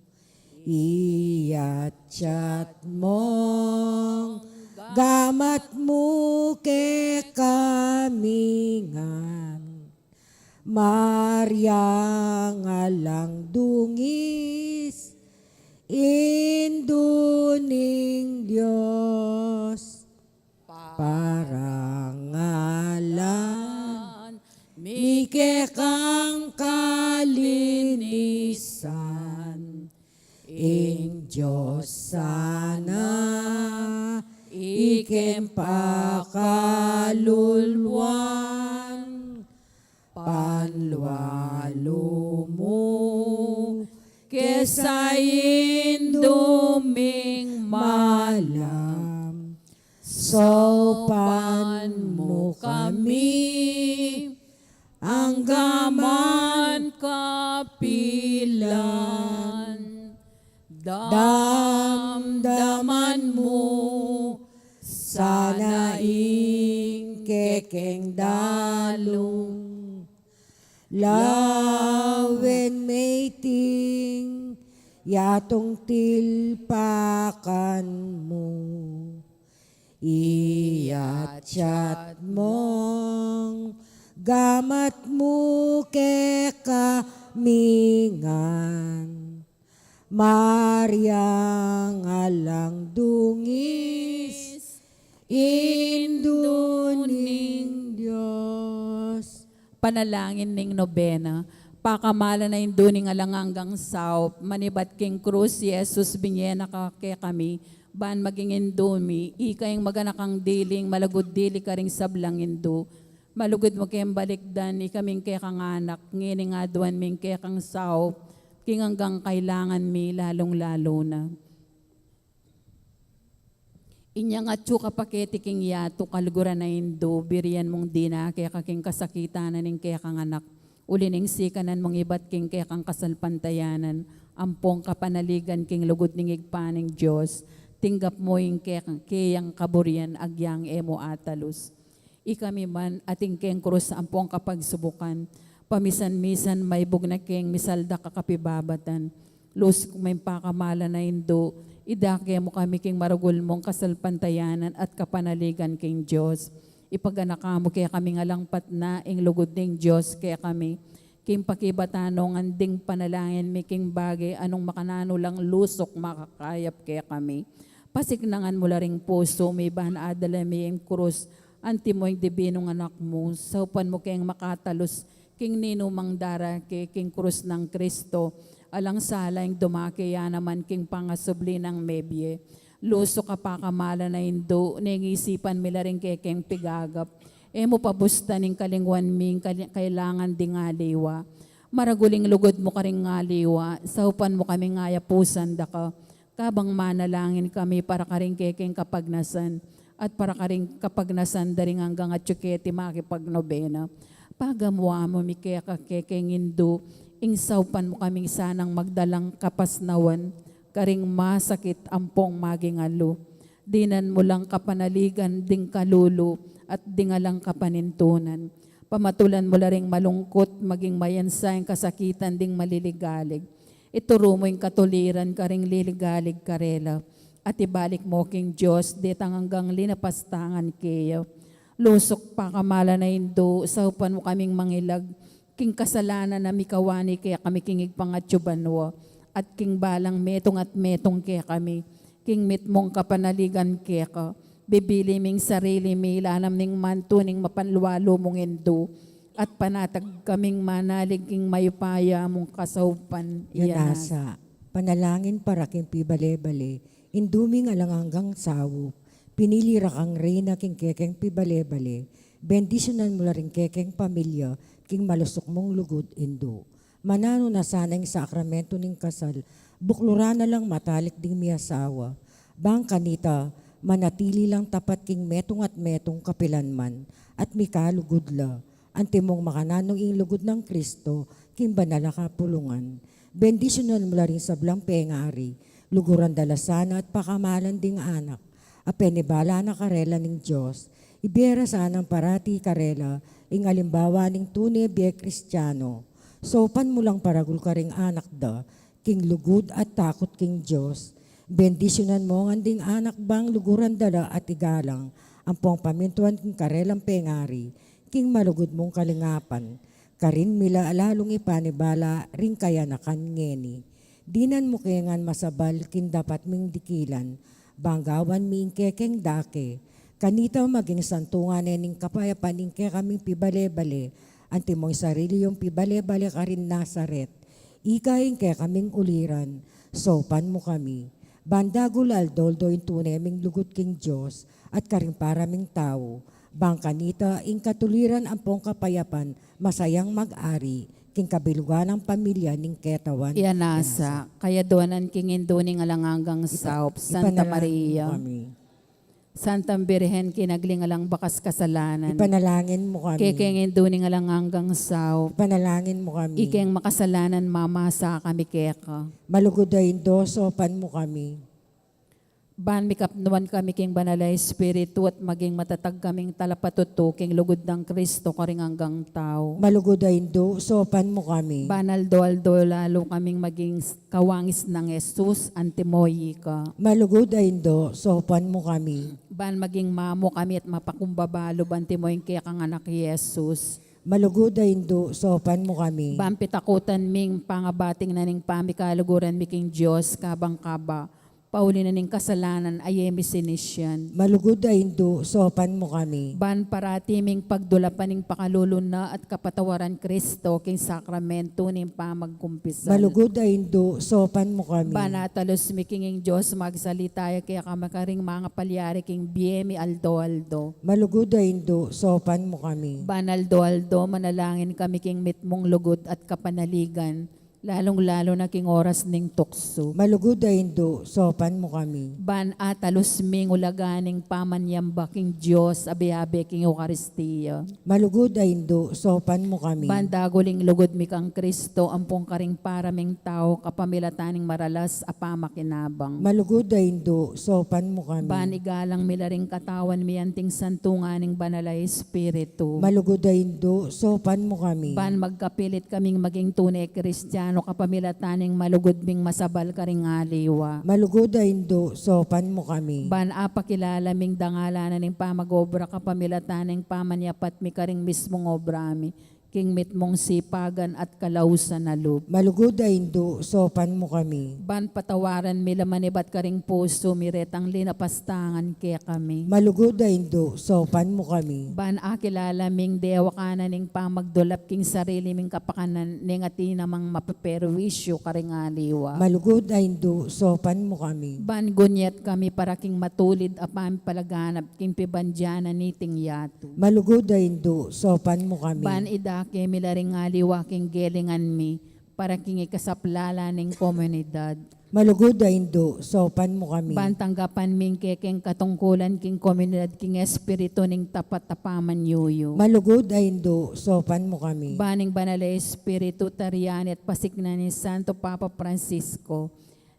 Iyatyat mung gamat mu kekami ngan, Mariang alang dungis, Indu ning Dios. Parangalan mi kekang kalinisan, ing Dios sana ikeng pakaluluan, panlualu mu kesa Indu ming malam. Saupan mu kami anggaman kapilan. Damdaman mu sana ing kekeng dalung, lawen me iting yatung tilpakan mu. Iyatyat mung gamat mu kekami ngan, Mariang alang dungis, Indu ning Dios. Panalangin ning nobena. Pakamalan a Indu ning alang anggang saup, manibat king krus i Jesus, binie na ka kekami ban maging Indu mi. Ika ing maganakang diling malugud dili karing sablang Indu. Malugud mu keng balikdan ikaming kekang anak, ngening aduan ming kekang saup king anggang kailangan mi, lalung-lalu na inyang atyu ka pa keti king yatu, kaluguran a Indu, birian mung dina keka king kasakitan na ning kekang anak, uli ning sikanan mung ibat king kekang kasalpantayanan ampong kapanaligan king lugud ning Ibpa ning Dios. Tinggap mu ing kekang, keyang kaburian agyang e mu atalus. Ikami man, atin keng krus ampong kapagsubukan, pamisan-misan maibug na keng misaldak a kapibabatan. Lusuk meng pakamalan a Indu, idake mu kami king maragul mung kasalpantayanan at kapanaligan king Dios. Ipaganaka mu kekaming alang patna ing lugud ning Dios kekami, king pakibatan nong anding panalangin mi king bage a nung makananu lang lusuk makakayap kekami. Pasiknangan mu la ring pusu mi ban adala mi ing krus Antimo ing dibinung Anak mu, saupan mu keng makatalus king ninumang darake king krus nang Kristo, alang sala ing dumake ya naman king pangasubli nang mebie. Lusuk a pakamalan a Indu, neng isipan mi la ring kekeng pigagap. E mu pabustan ing kalingwan mi ing kali-, kailangan ding aliwa. Maragul ing lugud mu karing aliwa, saupan mu kaming ayapusan da ka. Kabang manalangin kami para karing kekeng kapagnasan, at para karing kapagnasan da ring anggang atyu keti makipagnobena. Pagamuan mu mi keka kekeng Indu, ing saupan mu kaming sanang magdalang kapasnawan, karing masakit ampong maging alu. Dinan mu lang kapanaligan ding kalulu at ding alang kapanintunan. Pamatulan mu la ring malungkut, maging mayansa ing kasakitan ding maliligalig. Ituru mu ing katuliran karing liligalig karela, at ibalik mu king Dios detang anggang linapastangan keya. Lusuk pakamalan a Indu, saupan mu kaming mangilag king kasalanan a mikawani kekami king Ibpang atyu banua, at king balang metung at metung kekami, king mitmung kapanaligan keka. Bibili ming sarili mi lalam ning mantu ning mapanlualu mung Indu, at panatag kaming manalig king mayupaya mung kasaupan. Iya nasa. Panalangin para king pibale-bale. Indu ming alang anggang saup, pinili ra kang reyna king kekeng pibale-bale. Bendisyunan mu la ring kekeng pamilya king malusuk mung lugud, Indu. Mananu na sana ing sakramentu ning kasal, bukluran na lang matalik ding miasawa. Bang kanita, manatili lang tapat king metung at metung kapilanman, at mikalugud la, antimong makananu ing lugud nang Kristo king banal a kapulungan. Bendisyunan mu la ring sablang pengari, luguran da la sana at pakamalan ding anak a penibala na karela ning Dios. Ibie ra sanang parati karela ing alimbawa ning tune bie Kristiano. Saupan mu lang paragul karing anak da king lugud at takut king Dios. Bendisyunan mu ngan ding anak bang luguran da la at igalang ampong pamintuan king karelang pengari king malugud mung kalingapan. Karin mi la lalung ipanibala ring kayanakan ngeni. Dinan mu ke ngan masabal king dapat ming dikilan, bang gawan mi ing kekeng dake. Kanita maging santungan ne ning kapayapan ing kekaming pibale-bale, antimong sarili yung pibale-bale karin Nazaret. Ika ing kekaming uliran, saupan mu kami. Ban dagul aldo-aldo ing tune ming lugud king Dios at karing para ming tau. Bang kanita ing katuliran ampong kapayapan masayang mag-ari king kabilugan nang pamilya ning ketawan. Iya nasa, kayaduanan king Indu ning alang anggang saup, Santa Maria. Santang Birhen, kinagli ning alang bakas kasalanan. Ipanalangin mu kami. Kekeng Indu ning alang anggang saup. Ipanalangin mu kami. Ikeng makasalanan mamasa kami keka. Malugud a Indu, saupan mu kami. Ban mikapnuan kami king Banal a Espiritu at maging matatag kaming talapatutu king lugud nang Kristo karing anggang tau. Malugud a Indu, saupan mu kami. Ban aldo-aldo lalu kaming maging s-, kawangis nang Jesus, antimo ika. Malugud a Indu, saupan mu kami. Ban maging mamu kami at mapakumbaba lub antimo ing kekang anak Jesus. Malugud a Indu, saupan mu kami. Ban pitakutan ming pangabating na ning pamikaluguran mi king Dios, kabang kaba pauli na ning kasalanan a e mi sinisian. Malugud a Indu, saupan mu kami. Ban parati ming pagdulapan ing pakalulu na at kapatawaran Kristo king sakramentu ning pamagkumpisal. Malugud a Indu, saupan mu kami. Ban atalus mi king ing Dios magsalita ya kekami karing mangapalyari king bie mi aldo-aldo. Malugud a Indu, saupan mu kami. Ban aldo-aldo manalangin kami king mitmung lugud at kapanaligan, lalung-lalu na king oras ning tuksu. Malugud a Indu, saupan mu kami. Ban atalus ming ulaga ning pamanyamba king Dios a biabe king Eukaristia. Malugud a Indu, saupan mu kami. Ban dagul ing lugud mi kang Kristo ampong karing para ming tau kapamilatan ning maralas a pamakinabang. Malugud a Indu, saupan mu kami. Ban igalang mi la ring katawan mi anting santungan ning Banal a Espiritu. Malugud a Indu, saupan mu kami. Ban magkapilit kaming maging tune Kristiano kapamilatan ning malugud ming masabal karing aliwa. Malugud a Indu, saupan mu kami. Ban apakilala ming dangalan na ning pamag-obra kapamilatan ning pamanyapat mi karing mismung obra mi king mitmung sipagan at kalausan a lub. Malugud a Indu, saupan mu kami. Ban patawaran mi la manibat karing pusu mi retang linapastangan kekami. Malugud a Indu, saupan mu kami. Ban akilala ming dewakan na ning pamagdulap king sarili ming kapakanan neng atin namang mapeperwisyu karing aliwa. Malugud a Indu, saupan mu kami. Ban gunyet kami para king matulid a pamipalaganap king pibandian na niting yatu. Malugud a Indu, saupan mu kami. Ban idake mi la ring aliwa king gelingan mi, para king ikasaplala ning komunidad. Malugud a Indu, saupan mu kami. Ban tanggapan ming kekeng katungkulan king komunidad king espiritu ning tapat a pamanyuyu. Malugud a Indu, saupan mu kami. Ban ing Banal a Espiritu, tarian at pasiknan ning Santo Papa Francisco,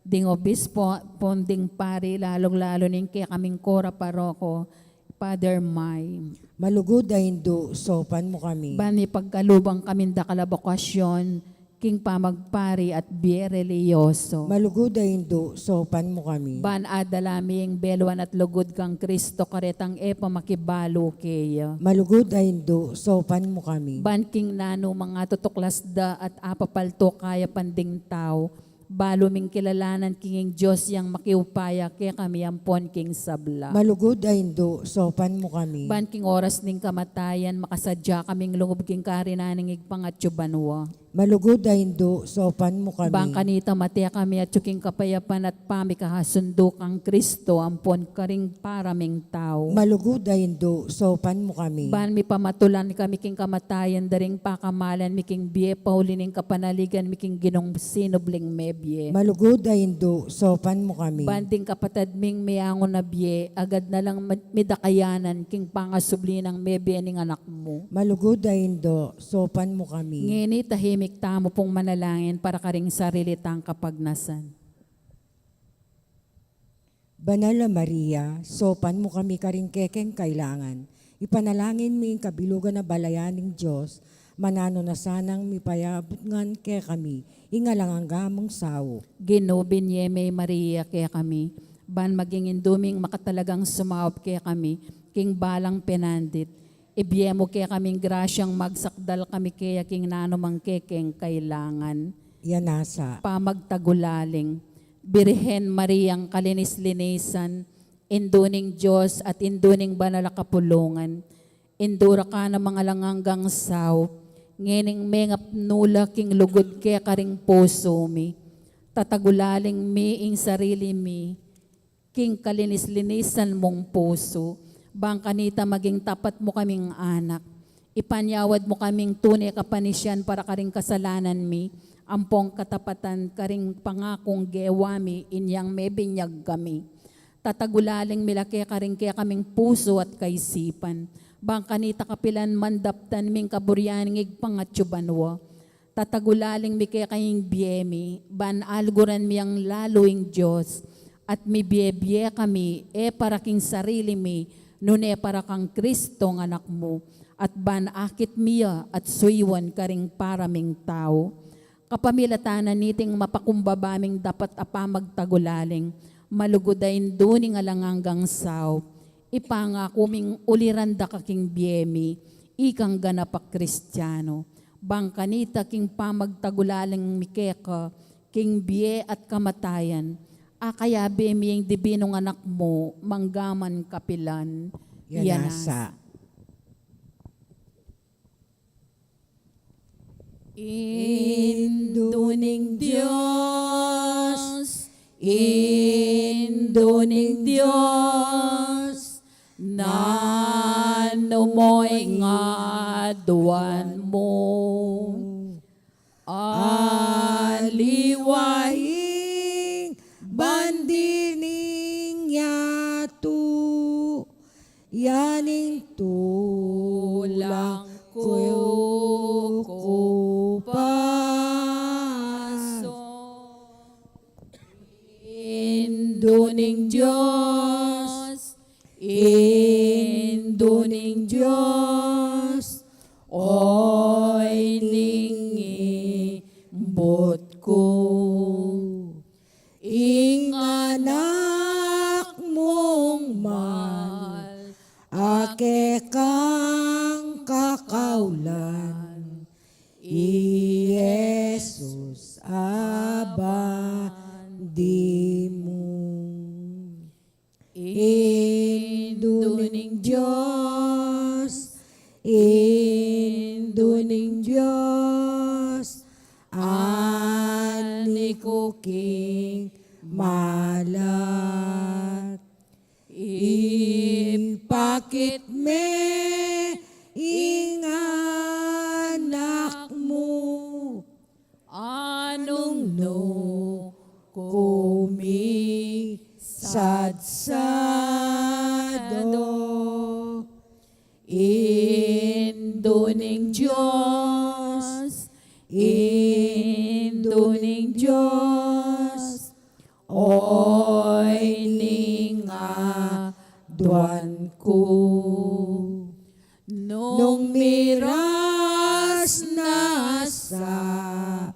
ding obispo, pon ding pari, lalung-lalu ning kekaming kora paroko, Father May. Malugud a Indu, saupan mu kami. Ban mipagkaluban kaming dakal a bokasyon king pamagpari at bie relihiyoso. Malugud a Indu, saupan mu kami. Ban adala mi ing beluan at lugud kang Kristo karetang e pa makibalu keya. Malugud a Indu, saupan mu kami. Ban king nanu mang atutuklas da at apapalto kayapan ding tau, balu ming kilalanan king ing Dios yang makiupaya kekami ampon king sabla. Malugud a Indu, saupan mu kami. Ban king oras ning kamatayan, makasadya kaming lungub king karinan ning Ibpang atyu banua. Malugud a Indu, saupan mu kami. Ban kanita mate kami atyu king kapayapan at pamikahasundu kang Kristo ampon karing paraming tau. Malugud a Indu, saupan mu kami. Ban mipamatulan kami king kamatayan da ring pakamalan mi king bie, pauli ning kapanaligan mi king Ginung sinubling mebie. Malugud a Indu, saupan mu kami. Ban ding kapatad ming meangu na bie, agad na lang ma-, midakayanan king pangasubli nang mebie ning Anak mu. Malugud a Indu, saupan mu kami. Ngeni tahimik tamu pung manalangin para karing sarili tang kapagnasan. Banal a Maria, saupan mu kami karing kekeng kailangan. Ipanalangin mi ing kabilugan a balayan ning Dios, mananu na sanang mipayabut ngan kekami ing alang angga mung saup. Ginu, binie me i Maria kekami, ban maging indu ming makatalagang sumaup kekami king balang penandit. Ibie mu kekaming grasyang magsakdal kami keya king nanumang kekeng kailangan. Yanasa. Pamagtagulaling Birhen Mariang kalinis-linisan, Indu ning Dios at Indu ning banal a kapulungan, Indu ra ka namang alang anggang saup, ngening mengapnu la king lugud keka ring pusu mi. Tatagulaling mi ing sarili mi king kalinis-linisan mung pusu, bang kanita maging tapat mu kaming anak. Ipanyawad mu kaming tune kapanisian para karing kasalanan mi, ampong katapatan karing pangakung gewa mi inyang mebinyag kami. Tatagulaling mi la keka ring kekaming pusu at kaisipan, bang kanita kapilan mandaptan ming kaburian ning Ibpang atyu banua. Tatagulaling mi keka ing bie mi, ban alguran mi yang lalu ing Dios, at mibie-bie kami, e para king sarili mi, nune para kang Kristong Anak mu, at ban akit mi ya at suyuan karing para ming tau. Kapamilatan na niting mapakumbaba ming dapat a pamagtagulaling, malugud a Indu ning alang anggang saup, ipangaku ming uliran da ka king bie mi, ikang ganap a Kristiano. Bang kanita king pamagtagulaling mi keka, king bie at kamatayan, akayabe mi ing dibinung Anak mu, manggaman kapilan. Yanasa. Indu ning Dios, Indu ning Dios, nanu mo ing aduan mu? Aliwa ing bandi ning yatu, ya ning tulang ku kupasu. Indu ning Dios, Indu ning Dios, oy ning ibut ku. Ing Anak mung mal, a kekang kakaulan, Sado, Indu ning Dios, Indu ning Dios, oy ning aduan ku. Nung miras na sa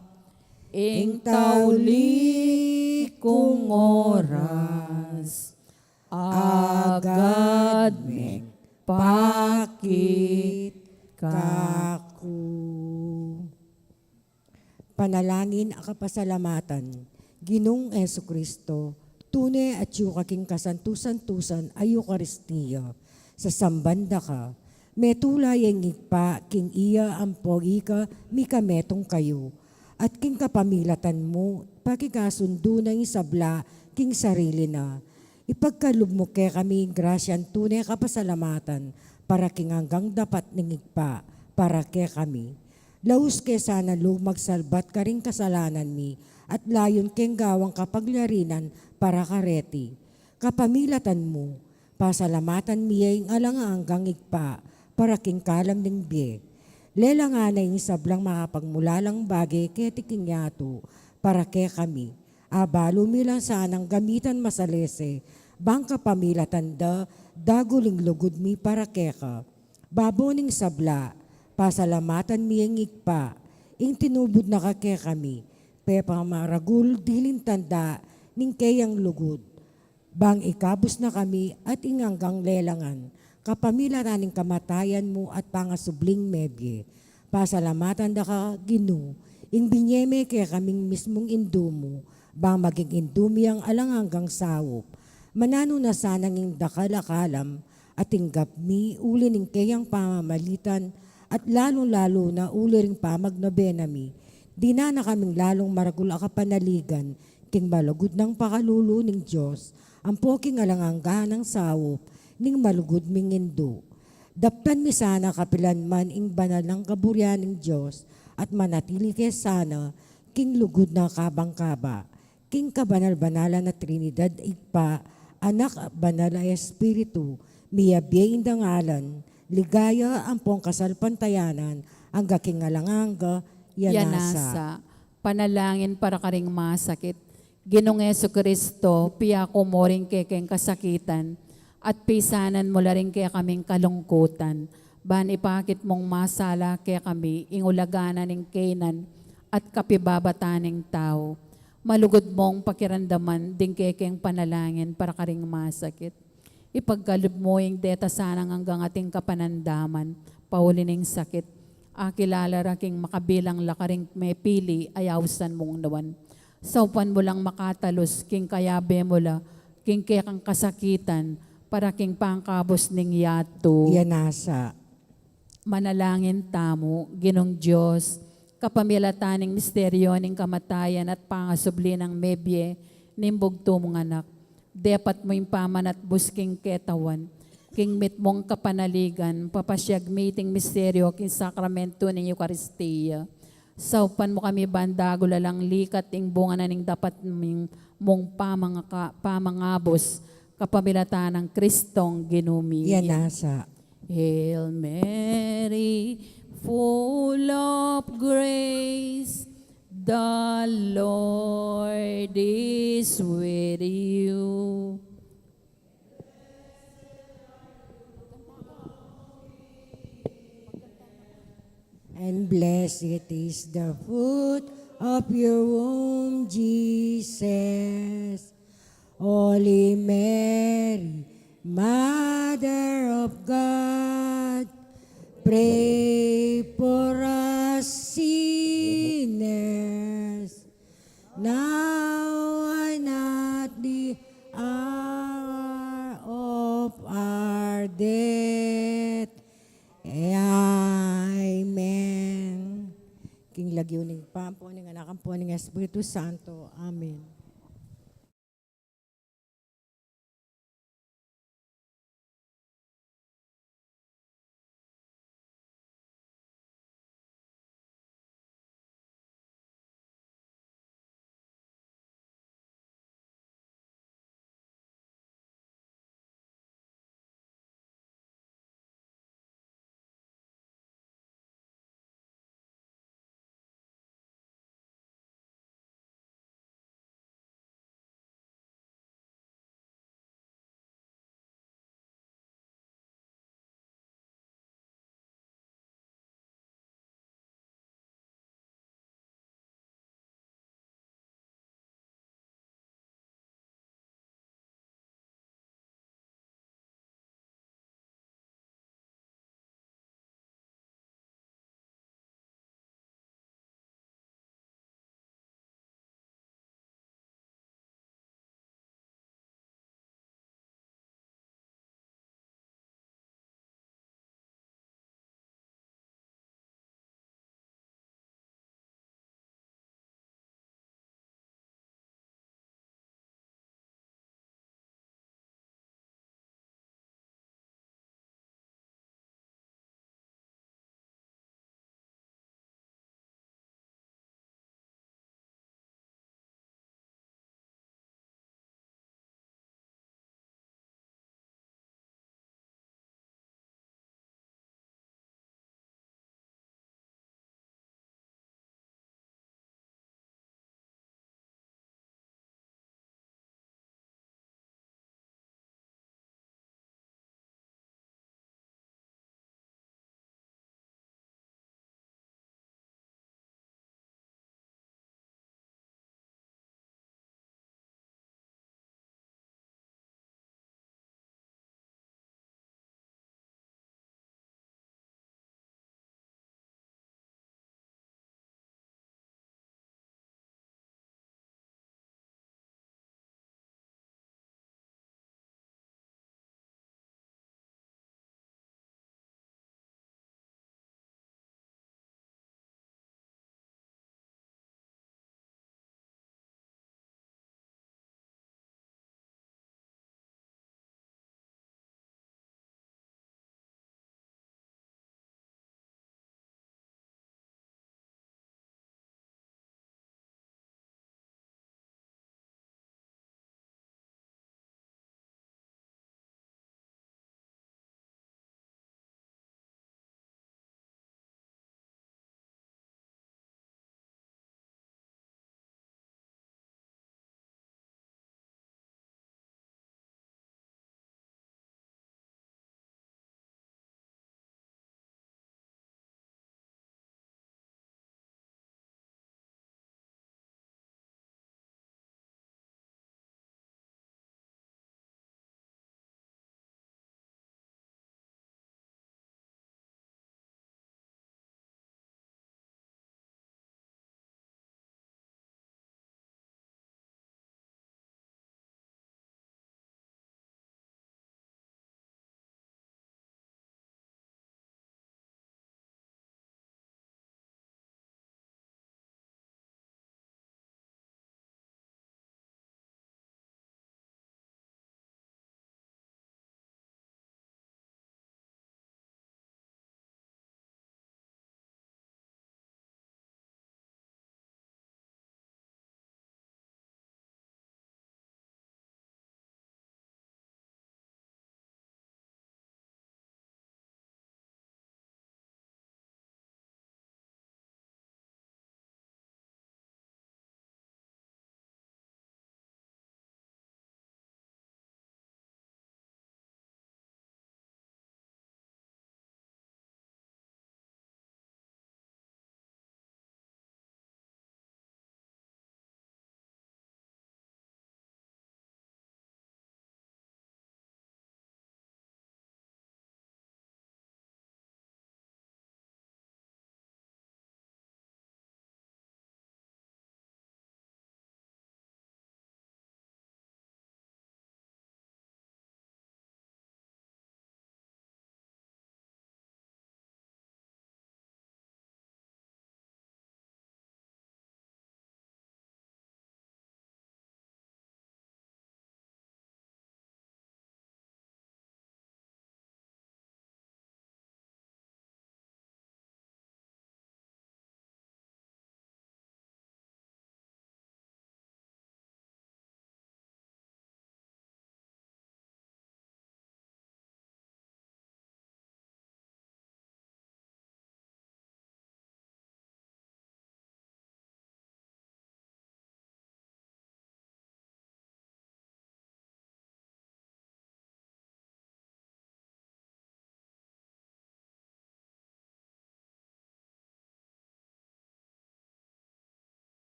ing tauli kung oras, agad mepakit kaku. Panalangin a kapasalamatan. Ginung Jesucristo, tune atyu ka king kasantu-santusan a Eukaristia. Sasamban da ka, metula ya ing Ibpa king iya ampo ika mikametung kayu, at king kapamilatan mu, pakikasundu na ing sabla king sarili na. Ipagkalub mu kekami ing grasya a tune kapasalamatan para king anggang dapat ning Ibpa para kekami. Laus ke sana lub magsalbat karing kasalanan mi at layun keng gawang kapagyarian para kareti. Kapamilatan mu, pasalamatan mi ya ing alang anggang Ibpa para king kalam ning bie. Lelangan na ing sablang makapagmulalang bage keti king yatu para kekami. Abalu mi lang sanang gamitan masalese, bang kapamilatan da, dagul ing lugud mi para keka. Babo ning sabla, pasalamatan mi ing Ibpa, ing tinubud na ka kekami, pepamaragul diling tanda ning keyang lugud. Bang ikabus na kami at ing anggang lelangan, kapamilatan ning kamatayan mu at pangasubling mebie. Pasalamatan da ka, Ginu, ing binie me kekaming mismung Indu mu, bang maging Indu mi yang alang anggang saup. Mananu na sanang ing dakal a kalam a tinggap mi uli ning keyang pamamalitan, at lalung-lalu na uli ring pamagnobena mi. Dinan na kaming lalung maragul a kapanaligan king malugud nang pakalulu ning Dios, ampo king alang angga nang saup ning malugud ming Indu. Daptan mi sana kapilan man ing banal nang kaburian ning Dios, at manatili ke sana king lugud na kabang-kaba. King kabanal-banalan a Trinidad, Ibpa, Anak, Banal a Espiritu, miyabie ing dangalan, ligaya, ampong kasalpantayanan, angga king alang angga, ya nasa. Panalangin para karing masakit. Ginung Jesucristo, piyaku mu ring kekeng kasakitan, at pisanan mu la ring kekaming kalungkutan, ban ipakit mung masala kekami ing ulaga na ning kenan at kapibabatan ning tau. Malugud mung pakiramdaman ding kekeng panalangin para karing masakit. Ipagkalub mu ing deta sanang anggang ating kapanandaman, pauli ning sakit. Akilala ra king makabilang la karing mepili a ausan mung nuan. Saupan mu lang makatalus king kayabe mu la king kekang kasakitan para king pangkabus ning yatu. Ya nasa. Manalangin tamu, Ginung Dios, kapamilatan ning misteryo ning kamatayan at pangasubli nang mebie ning bugtung mung Anak. Depat mu ing pamanatbus king ketawan, king mitmung kapanaligan, papasiag mi iting misteryo king sakramentu ning Eukaristia. Saupan mu kami ban dagul a lang likat ing bunga na ning dapat ming, mung pamangaka-, pamangabus, kapamilatan nang Kristong Ginu mi. Ya nasa. Hail Mary, full of grace, the Lord is with you. And blessed is the fruit of your womb, Jesus. Holy Mary, Mother of God, pray for us sinners, now and at the hour of our death. Amen. King lagyu ning Ibpa, ampo ning Anak, ampo ning Espiritu Santo. Amen.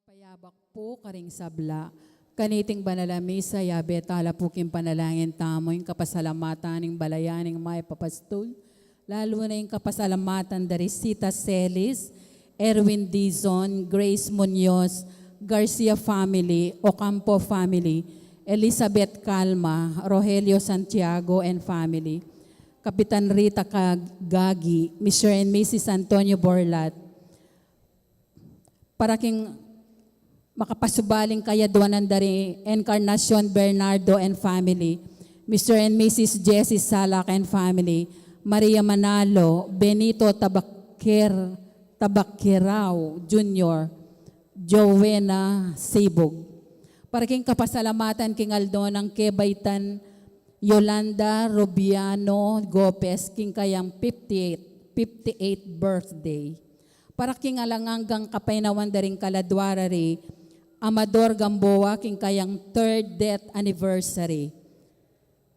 Payabak pu karing sabla. Kaniting banal a misa, yabe tala pu king panalangin tamu ing kapasalamatan ning balayan ning mayap a pastul, lalu na ing kapasalamatan da ri Sita Celis, Erwin Dizon, Grace Muñoz, Garcia family, Ocampo family, Elizabeth Calma, Rogelio Santiago and family, Kapitan Rita Kagagi, Mister and Missus Antonio Borlat, para king makapasubaling kayadwanan da ri Encarnacion Bernardo and family, Mister and Missus Jessie Salak and family, Maria Manalo, Benito Tabaquer, Tabaquerao Junior, Joena Sibug. Para king kapasalamatan king aldo nang kebaitan Yolanda Rubiano Gopez king kayang fifty-eight, fifty-eight birthday. Para king alang anggang kapaynawan da ring kaladwa ra ri Amador Gamboa king kayang third death anniversary.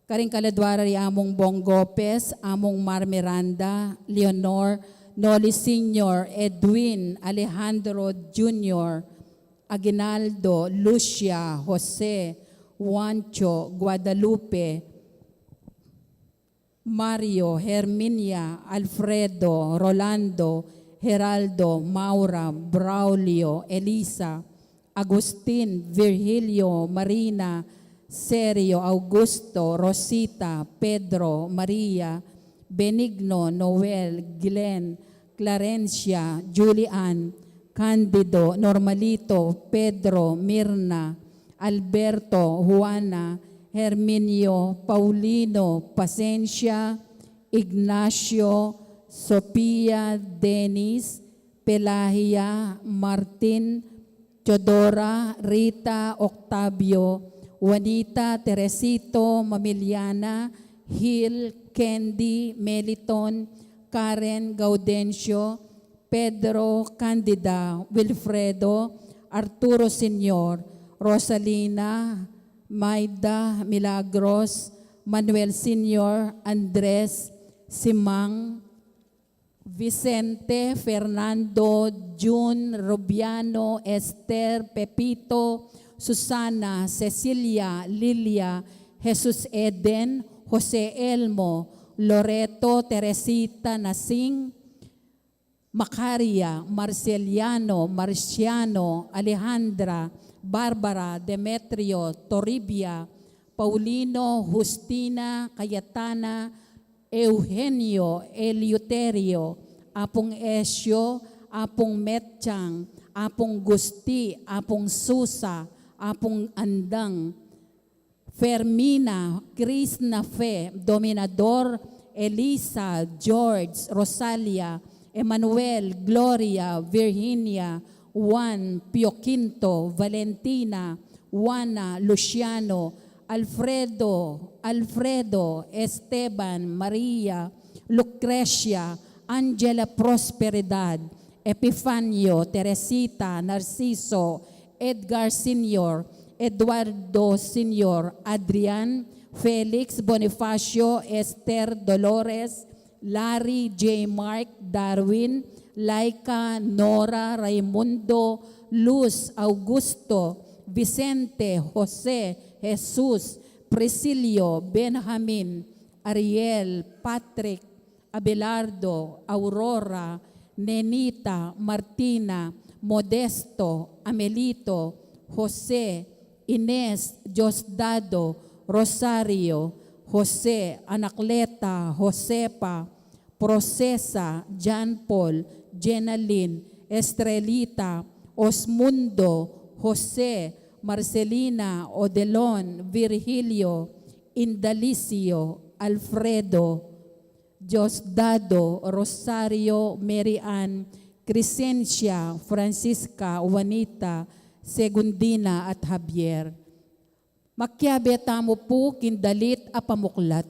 Karing kaladwa ra ri Among Bong Gopez, Among Mar Miranda, Leonor, Noli Senior, Edwin, Alejandro Junior, Aguinaldo, Lucia, Jose, Juancho, Guadalupe, Mario, Herminia, Alfredo, Rolando, Geraldo, Maura, Braulio, Elisa, Agustin, Virgilio, Marina, Sergio, Augusto, Rosita, Pedro, Maria, Benigno, Noel, Glenn, Clarencia, Julian, Candido, Normalito, Pedro, Mirna, Alberto, Juana, Herminio, Paulino, Pasencia, Ignacio, Sofia, Dennis, Pelagia, Martin, Teodora, Rita, Octavio, Juanita, Teresito, Mamiliana, Gil, Candy, Meliton, Karen, Gaudencio, Pedro, Candida, Wilfredo, Arturo Senior, Rosalina, Maida, Milagros, Manuel Senior, Andres, Simang, Vicente, Fernando, Jun, Rubiano, Esther, Pepito, Susana, Cecilia, Lilia, Jesus Eden, Jose Elmo, Loreto, Teresita, Nasing, Macaria, Marceliano, Marciano, Alejandra, Barbara, Demetrio, Toribia, Paulino, Justina, Cayetana, Eugenio, Eleuterio, Apung Esio, Apung Metchang, Apung Gusti, Apung Susa, Apung Andang, Fermina, Chris, Nafe, Dominador, Elisa, George, Rosalia, Emmanuel, Gloria, Virginia, Juan, Pio Quinto, Valentina, Juana, Luciano, Alfredo, Alfredo, Esteban, Maria, Lucrecia, Angela, Prosperidad, Epifanio, Teresita, Narciso, Edgar Senior, Eduardo Senior, Adrian, Felix, Bonifacio, Esther, Dolores, Larry, J. Mark, Darwin, Laika, Nora, Raimundo, Luz, Augusto, Vicente, Jose, Jesus, Priscilio, Benjamin, Ariel, Patrick, Abelardo, Aurora, Nenita, Martina, Modesto, Amelito, Jose, Ines, Diosdado, Rosario, Jose, Anacleta, Josefa, Procesa, John Paul, Jenalyn, Estrelita, Osmundo, Jose, Marcelina, Odelon, Virgilio, Indalicio, Alfredo, Diosdado, Rosario, Mary Ann, Crescencia, Francisca, Juanita, Segundina, at Javier. Makiabe tamu pu king dalit a pamuklat.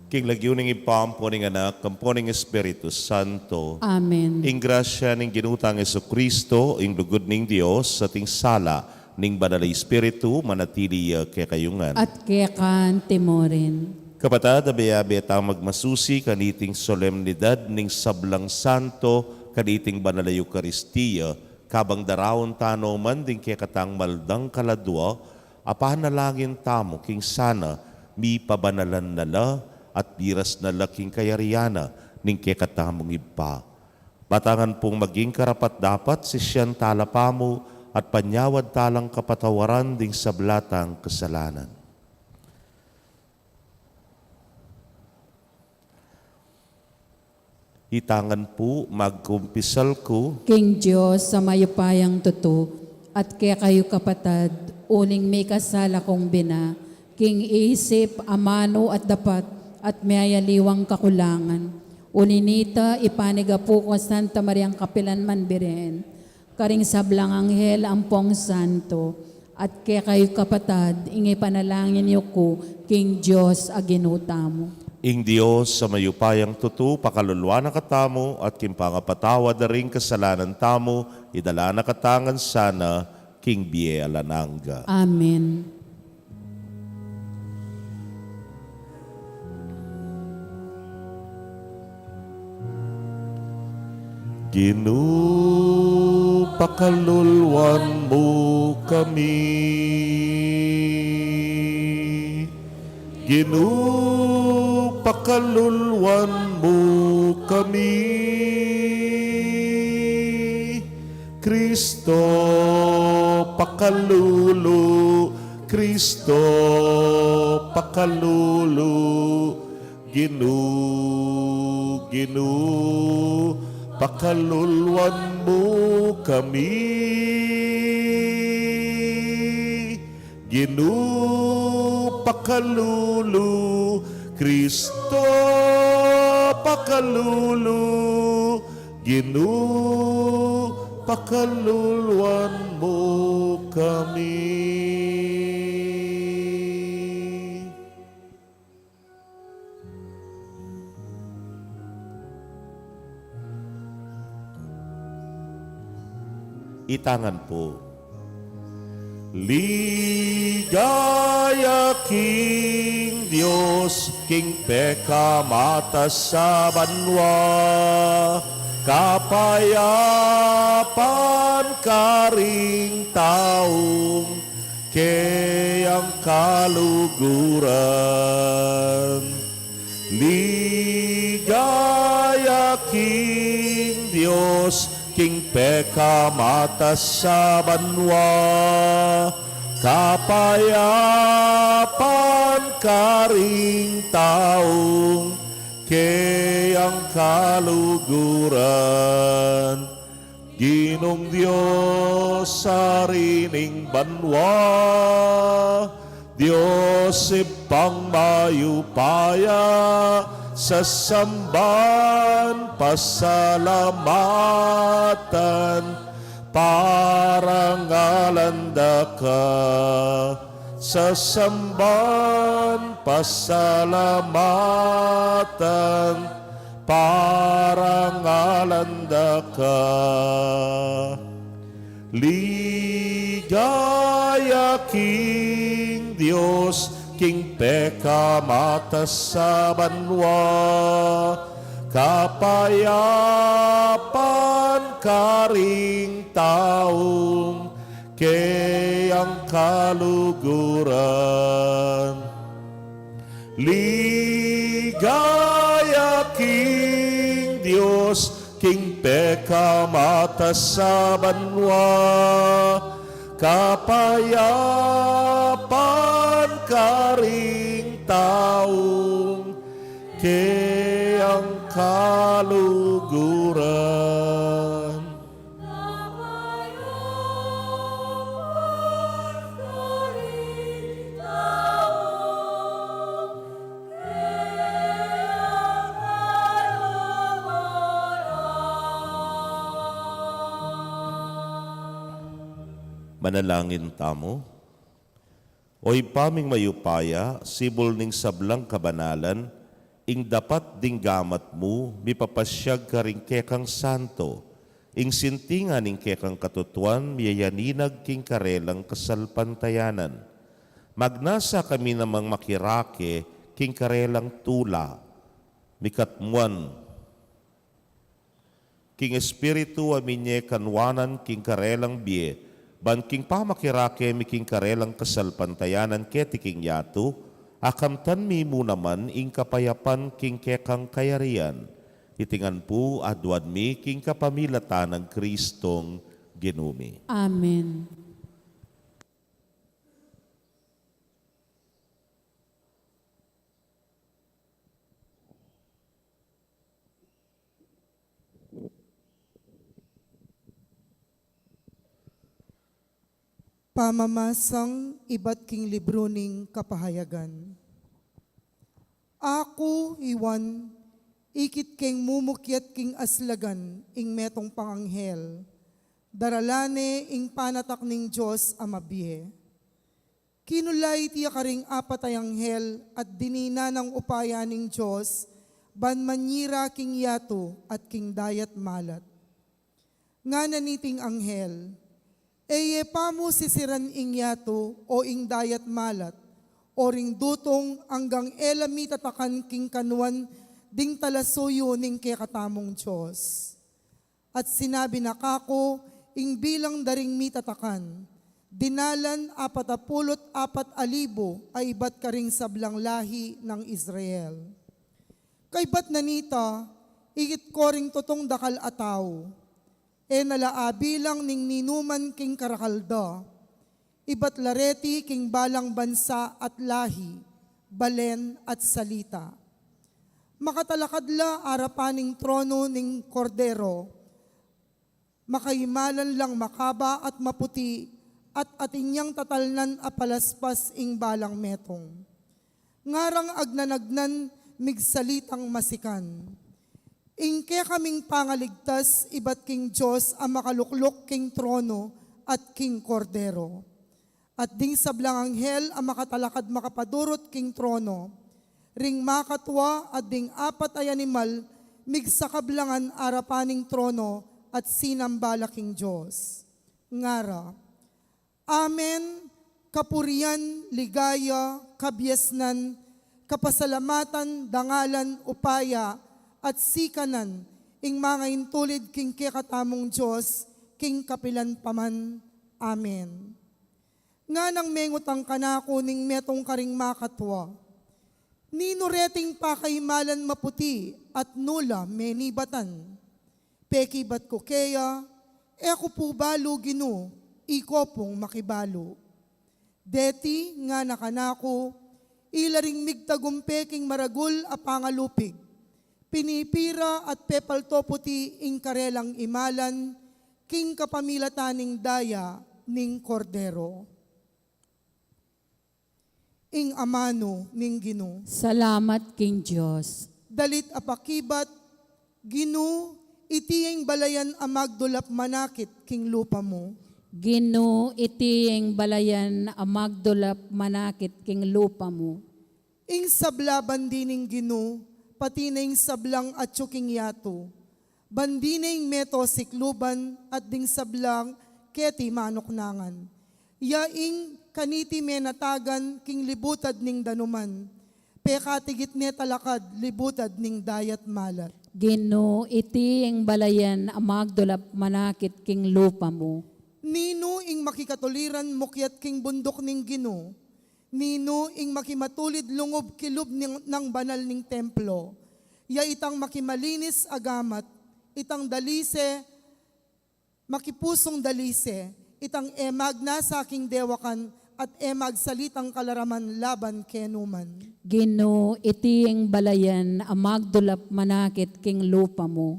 King lagyu ning Ibpa, ampo ning Anak, ampo ning Espiritu Santo. Amen. Ing grasya ning Ginu tang Jesucristo, ing lugud ning Dios, at ing sala ning Banal a Espiritu, manatili ya kekayu ngan. At keka naman murin. Kapatad, abe-abe tang magmasusi kaniting solemnidad ning sablang santo, kaniting Banal a Eukaristia, kabang daraun tano man ding kekatang maldang kaladua, apanalangin tamu king sana mipabanalan na la at miras na la king kayarian na ning kekatamung Ibpa. Matangan pung maging karapat-dapat sisian tala pamu at panyawad talang kapatawaran ding sabla tang kasalanan. Itangan pu, magkumpisal ku king Dios a mayupayang tutu, at kekayu kapatad, uling mikasala kung bina, king isip, amanu at dapat, at miyayaliwang kakulangan. Uli nita, ipanigapu ku Santa Mariang kapilan man Birhen, karing sablang anghel ampong santo, at kekayu kapatad, ing ipanalangin yu ku king Dios a Ginu tamu. Ing Dios a mayupayang tutu, pakaluluan na katamu, at king pangapatawad da ring kasalanan tamu, idala na katamu ngan sana king bie alang angga. Amen. Ginu, pakaluluan mu kami. Ginu, pakaluluan mu kami. Kristo, pakalulu, Kristo, pakalulu, Ginu, Ginu, pakaluluan mu kami. Ginu, pakalulu, Kristo, pakalulu, Ginu, pakaluluan mu kami. Itangan pu. Ligaya king Dios, king pekamatas a banua, kapayapan karing taung keyang kaluguran. Ligaya king Dios, king pekamatas a banua, kapayapan karing taung keyang kaluguran. Ginung Dios, Ari ning banua, Dios Ibpang mayupaya, sasamban, pasalamatan, parangalan da ka. Sasamban, pasalamatan, parangalan da ka. Ligaya king Dios, king pekamatas a banua, kapayapan karing taung keyang kaluguran. Ligaya king Dios, king pekamatas a banua, kapayapan karing taung keyang kaluguran. Manalangin tamu. O Ibpa ming mayupaya, sibul ning sablang kabanalan, Ing dapat ding gamat mu, mipapasyag karing kekang santo. Ing sintingan ning kekang katutuan, miyayaninag king karelang kasalpantayanan. Magnasa kami namang makirake king karelang tula. Mikatmuan, king Espiritu a minye kanwanan king karelang bie, ban king pamakirake mi king karelang kasalpantayanan keti king yatu, akamtan mi mu naman ing kapayapan king kekang kayarian. Iti ngan pu aduan mi king kapamilatan nang Kristong Ginu mi. Amen. Pamamasang ibat king libru ning Kapahayagan. Aku, i Juan, ikit keng mumukyat king aslagan ing metung pang anghel, darala ne ing panatak ning Dios a mabie. Kinula iti karing apat a anghel at dinina nang upaya ning Dios ban manyira king yatu at king dayat malat. Ngana niting anghel, "E ye pa mu sisiran ing yatu o ing dayat malat, o ring dutung anggang e la mitatakan king kanuan ding talasuyu ning kekatamung Dios." At sinabi na kaku ing bilang da ring mitatakan, dinalan apat a pulu't apat a libu a ibat karing sablang lahi nang Israel. Kaybat na nita, ikit ku ring tutung dakal a tau. E na la abilang ning ninuman king karakal da. Ibat la reti king balang bansa at lahi, balen at salita. Makatalakad la arapan ning trono ning Kordero. Makaimalan lang makaba at maputi, at atin yang tatalnan a palaspas ing balang metung. Ngarang agnan-agnan migsalitang masikan. Ing kekaming pangaligtas ibat king Dios a makalukluk king trono at king Kordero. At ding sablang anghel a makatalakad makapadurut king trono, ring makatua at ding apat a animal migsakablangan arapan ning trono at sinamba la king Dios. Ngara, "Amen, kapurian, ligaya, kabiasnan, kapasalamatan, dangalan, upaya, at sikanan, ing mangaintulid king kekatamung Dios, king kapilan pa man. Amen." Nganang mengutang kanaku ning metung karing makatua, "Ninu reting pakaimalan maputi at nu la menibatan?" Pekibat ku keya, "E ku pu balu, Ginu, iko pung makibalu." Deti ngana kanaku, "Ila ring migtagumpe king maragul a pangalupig, pinipira at pepalto puti ing karelang imalan king kapamilatan ning daya ning Kordero." Ing amanu ning Ginu. Salamat king Dios. Dalit a pakibat, Ginu, iti ing balayan a magdulap manakit king lupa mu. Ginu, iti ing balayan a magdulap manakit king lupa mu. Ing sabla bandi ning Ginu, pati na ing sablang atyu king yatu. Bandi na ing meto sikluban at ding sablang keti manuknangan. Ya ing kaniti menatagan king libutad ning danuman. Pekatigit ne talakad libutad ning dayat malat. Ginu, iti ing balayan a magdulap manakit king lupa mu. Ninu ing makikatuliran mukyat king bunduk ning Ginu? Ninu ing makimatulid lungub kilub ning, nang banal ning templo? Ya itang makimalinis a gamat, itang dalise, makipusung dalise, itang e magnasa king dewakan at e magsalitang kalaraman laban kenu man. Ginu, iti ing balayan a magdulap manakit king lupa mu.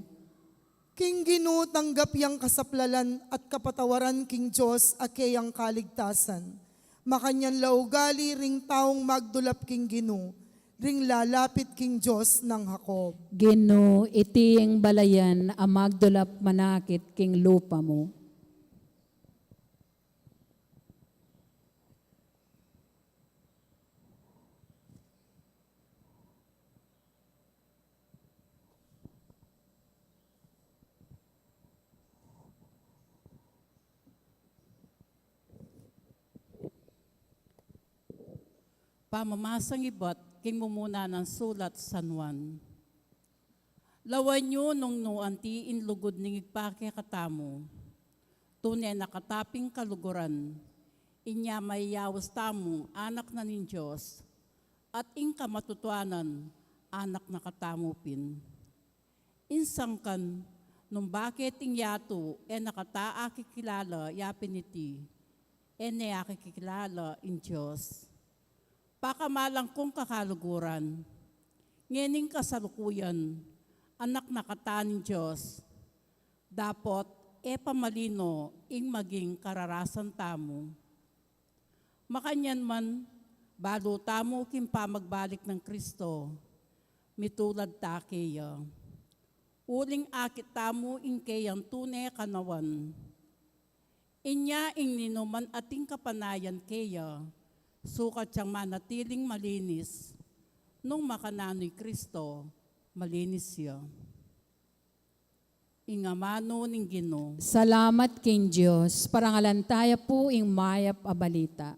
King Ginu tanggap yang kasaplalan at kapatawaran king Dios a keyang kaligtasan. Makanyan la ugali ring taung magdulap king Ginu, ring lalapit king Dios nang Jacob. Ginu, iti ing balayan a magdulap manakit king lupa mu. Pamamasang ibat king mumuna nang sulat San Juan. Lawan yu nung nu anti ing lugud ning Ibpa kekatamu. Tune na kata pin kaluguran, inya mayayaus tamung anak na ning Dios, at ing kamatutuanan anak na katamu pin. Ing sangkan, nung bakit ing yatu e na kata akikilala ya pin iti, e ne akikilala ing Dios. Pakamalan kung kakaluguran, ngening kasalukuyan, anak na kata ning Dios, dapot e pa malino ing maging kararasan tamu. Makanyan man, balu tamu king pamagbalik nang Kristo, mitulad ta keya. Uling akit tamu ing keyang tune kanawan. Inya ing ninuman ating kapanayan keya, sukat yang manatiling malinis, nung makananu i Kristo, malinis ya. Ing amanu ning Ginu. Salamat king Dios. Parangalan taya pu ing mayap a balita.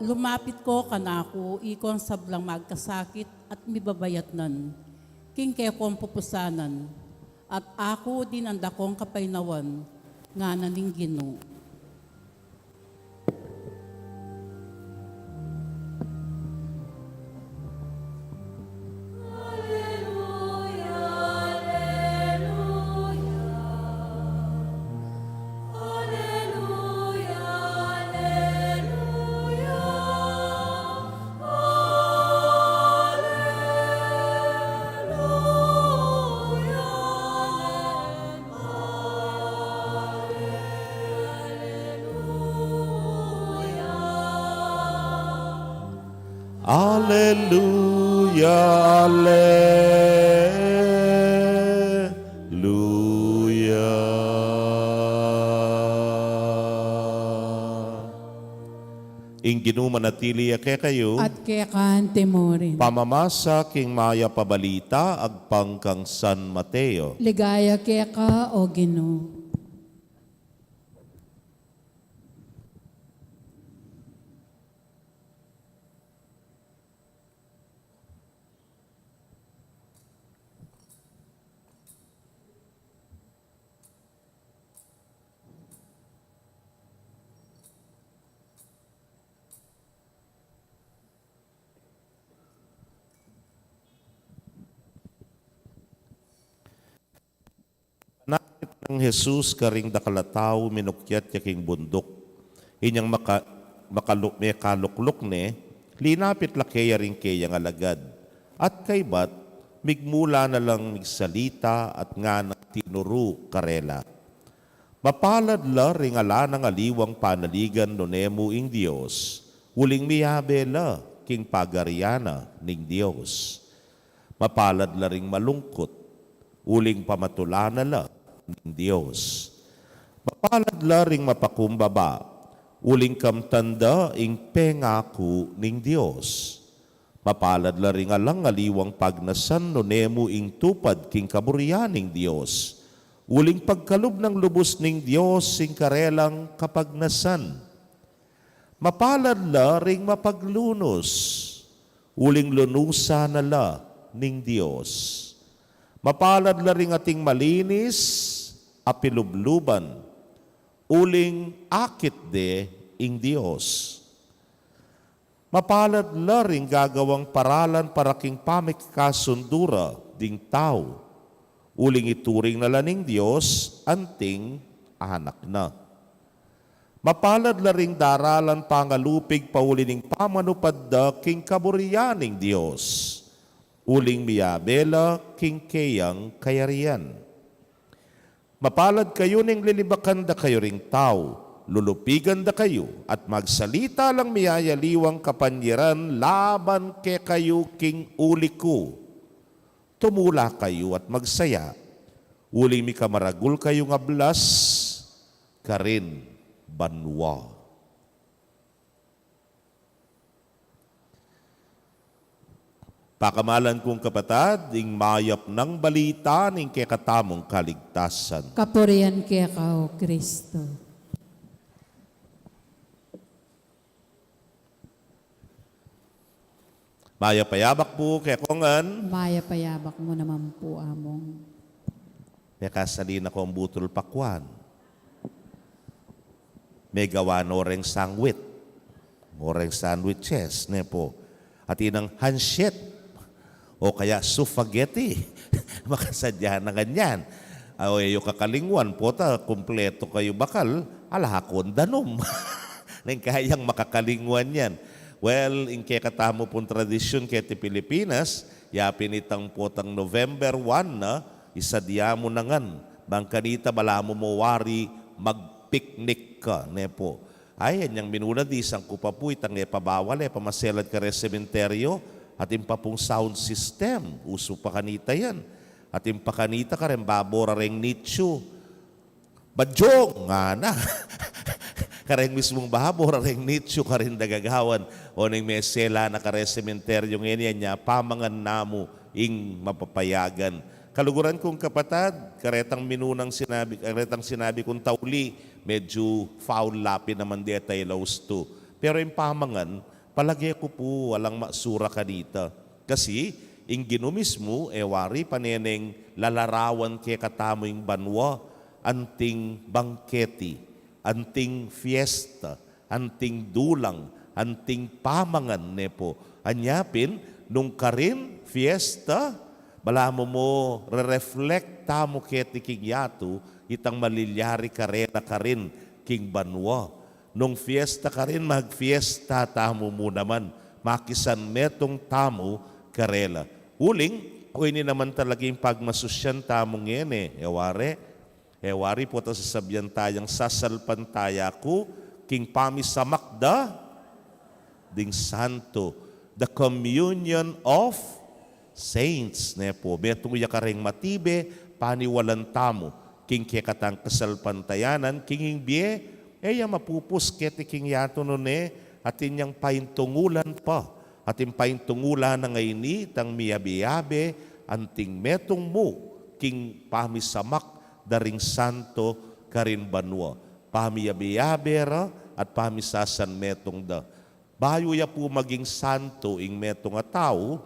Lumapit ko kanaku, ikong sablang magkasakit at mibabayatnan, king kekong pupusanan, at aku dinan da kong kapaynawan, ngana ning Ginu. Aleluya, aleluya. Ing Ginu manatili ya kekayu. At keka mu rin. Pamamasa king mayap a balita agpang kang San Mateo. Ligaya keka, O Ginu. Panakit nang Jesus karing dakal a tau, minukyat ya king bunduk. Inyang maka-, makalu-, mekalukluk ne, linapit la keya ring keyang alagad. At kaybat, migmula na lang migsalita at ngana tinuru karela. Mapalad la ring ala nang aliwang panaligan nune mu ing Dios, uling miyabe la king pagarian na ning Dios. Mapalad la ring malungkut, uling pamatulan na la ning Dios. Mapalad la ring mapakumbaba, uling kamtan da ing pengaku ning Dios. Mapalad la ring alang aliwang pagnasan nune mu ing tupad king kaburian ning Dios, uling pagkalub nang lubus ning Dios ing karelang kapagnasan. Mapalad la ring mapaglunus, uling lunusan na la ning Dios. Mapalad la ring ating malinis a pilubluban, uling akit de ing Dios. Mapalad la ring gagawang paralan para king pamikikasundu ra ding tau, uling ituring na la ning Dios anting anak na. Mapalad la ring daralan pangalupig pauli ning pamanupad da king kaburian ning Dios, uling miyabe la king keyang kayarian. Mapalad kayu ning lilibakan da kayu ring tau, lulupigan da kayu, at magsalita lang miyayaliwang kapanyaran laban kekayu king uli ku. Tumula kayu at magsaya, uling mikamaragul kayung ablas karin banua. Pakamalan kung kapatad, ing mayap nang balita ning kekatamung kaligtasan. Kapurian keka, O Kristo. Mayap a yabak pu kekongan. Mayap a yabak mu naman pu, Among. Mekasali na kong butul pakwan. Megawa no reng sangwit. O reng sandwiches, ne pu. Atin nang hansit. O kaya spaghetti. Makasadya na ngan yan. O e yu kakalingwan, pota, kumpleto kayu bakal, ala kong danum. Neng kayang makakalingwan yan. Well, ing kekatamu pung tradisyun keti Pilipinas, yapin itang potang November one na, isadya mu na ngan. Bang kanita balamu mo wari magpiknik ka, ne pu. Ay, anyang minuna di, sangkup pa pu itang e pabawal, e pamaselan kare sementeryo, atin pa pung sound system, usu pa kanita yan. Atin pa kanita kareng babo rareng nitsu. Badyong, ngana. Kareng mismung babo rareng nitsu, karin da gagawan. O neng mesela na kare sementeryo ngeni, anya pamangan na mu ing mapapayagan. Kaluguran kung kapatad, karetang minunang sinabi, karetang sinabi kung tauli, medyu foul lapin naman deta ila ustu. Pero ing pamangan, palage ku pu alang masura kanita. Kasi ing Ginu mismu e wari pa ne neng lalarawan kekatamu ing banua, anting bangketi, anting fiesta, anting dulang, anting pamangan, ne pu. Anya pin, nung karin fiesta, balamu mo re-reflect tamu keti king yatu itang malilyari karela karin king banua. Nung fiesta karin, magfiesta tamu mu naman, makisanmetung tamu karela. Uling, o ini naman talaga ing pagmasusyan tamu ngeni, e wari, e wari pota sasabian tayang sasalpantaya ku king pamisamak da ding santo, the communion of saints, ne pu. Metung ya kareng matibe, paniwalan tamu king kekatang kasalpantayanan, king ing bie, e ya mapupus keti king yatu, nune atin yang paintungulan pa, atin paintungulan na ngeni itang miyabe-yabe, anting metung mu king pamisamak da ring santo karin banua. Pamiyabe-yabe ra at pamisasanmetung da. Bayu ya pu maging santo ing metung a tau,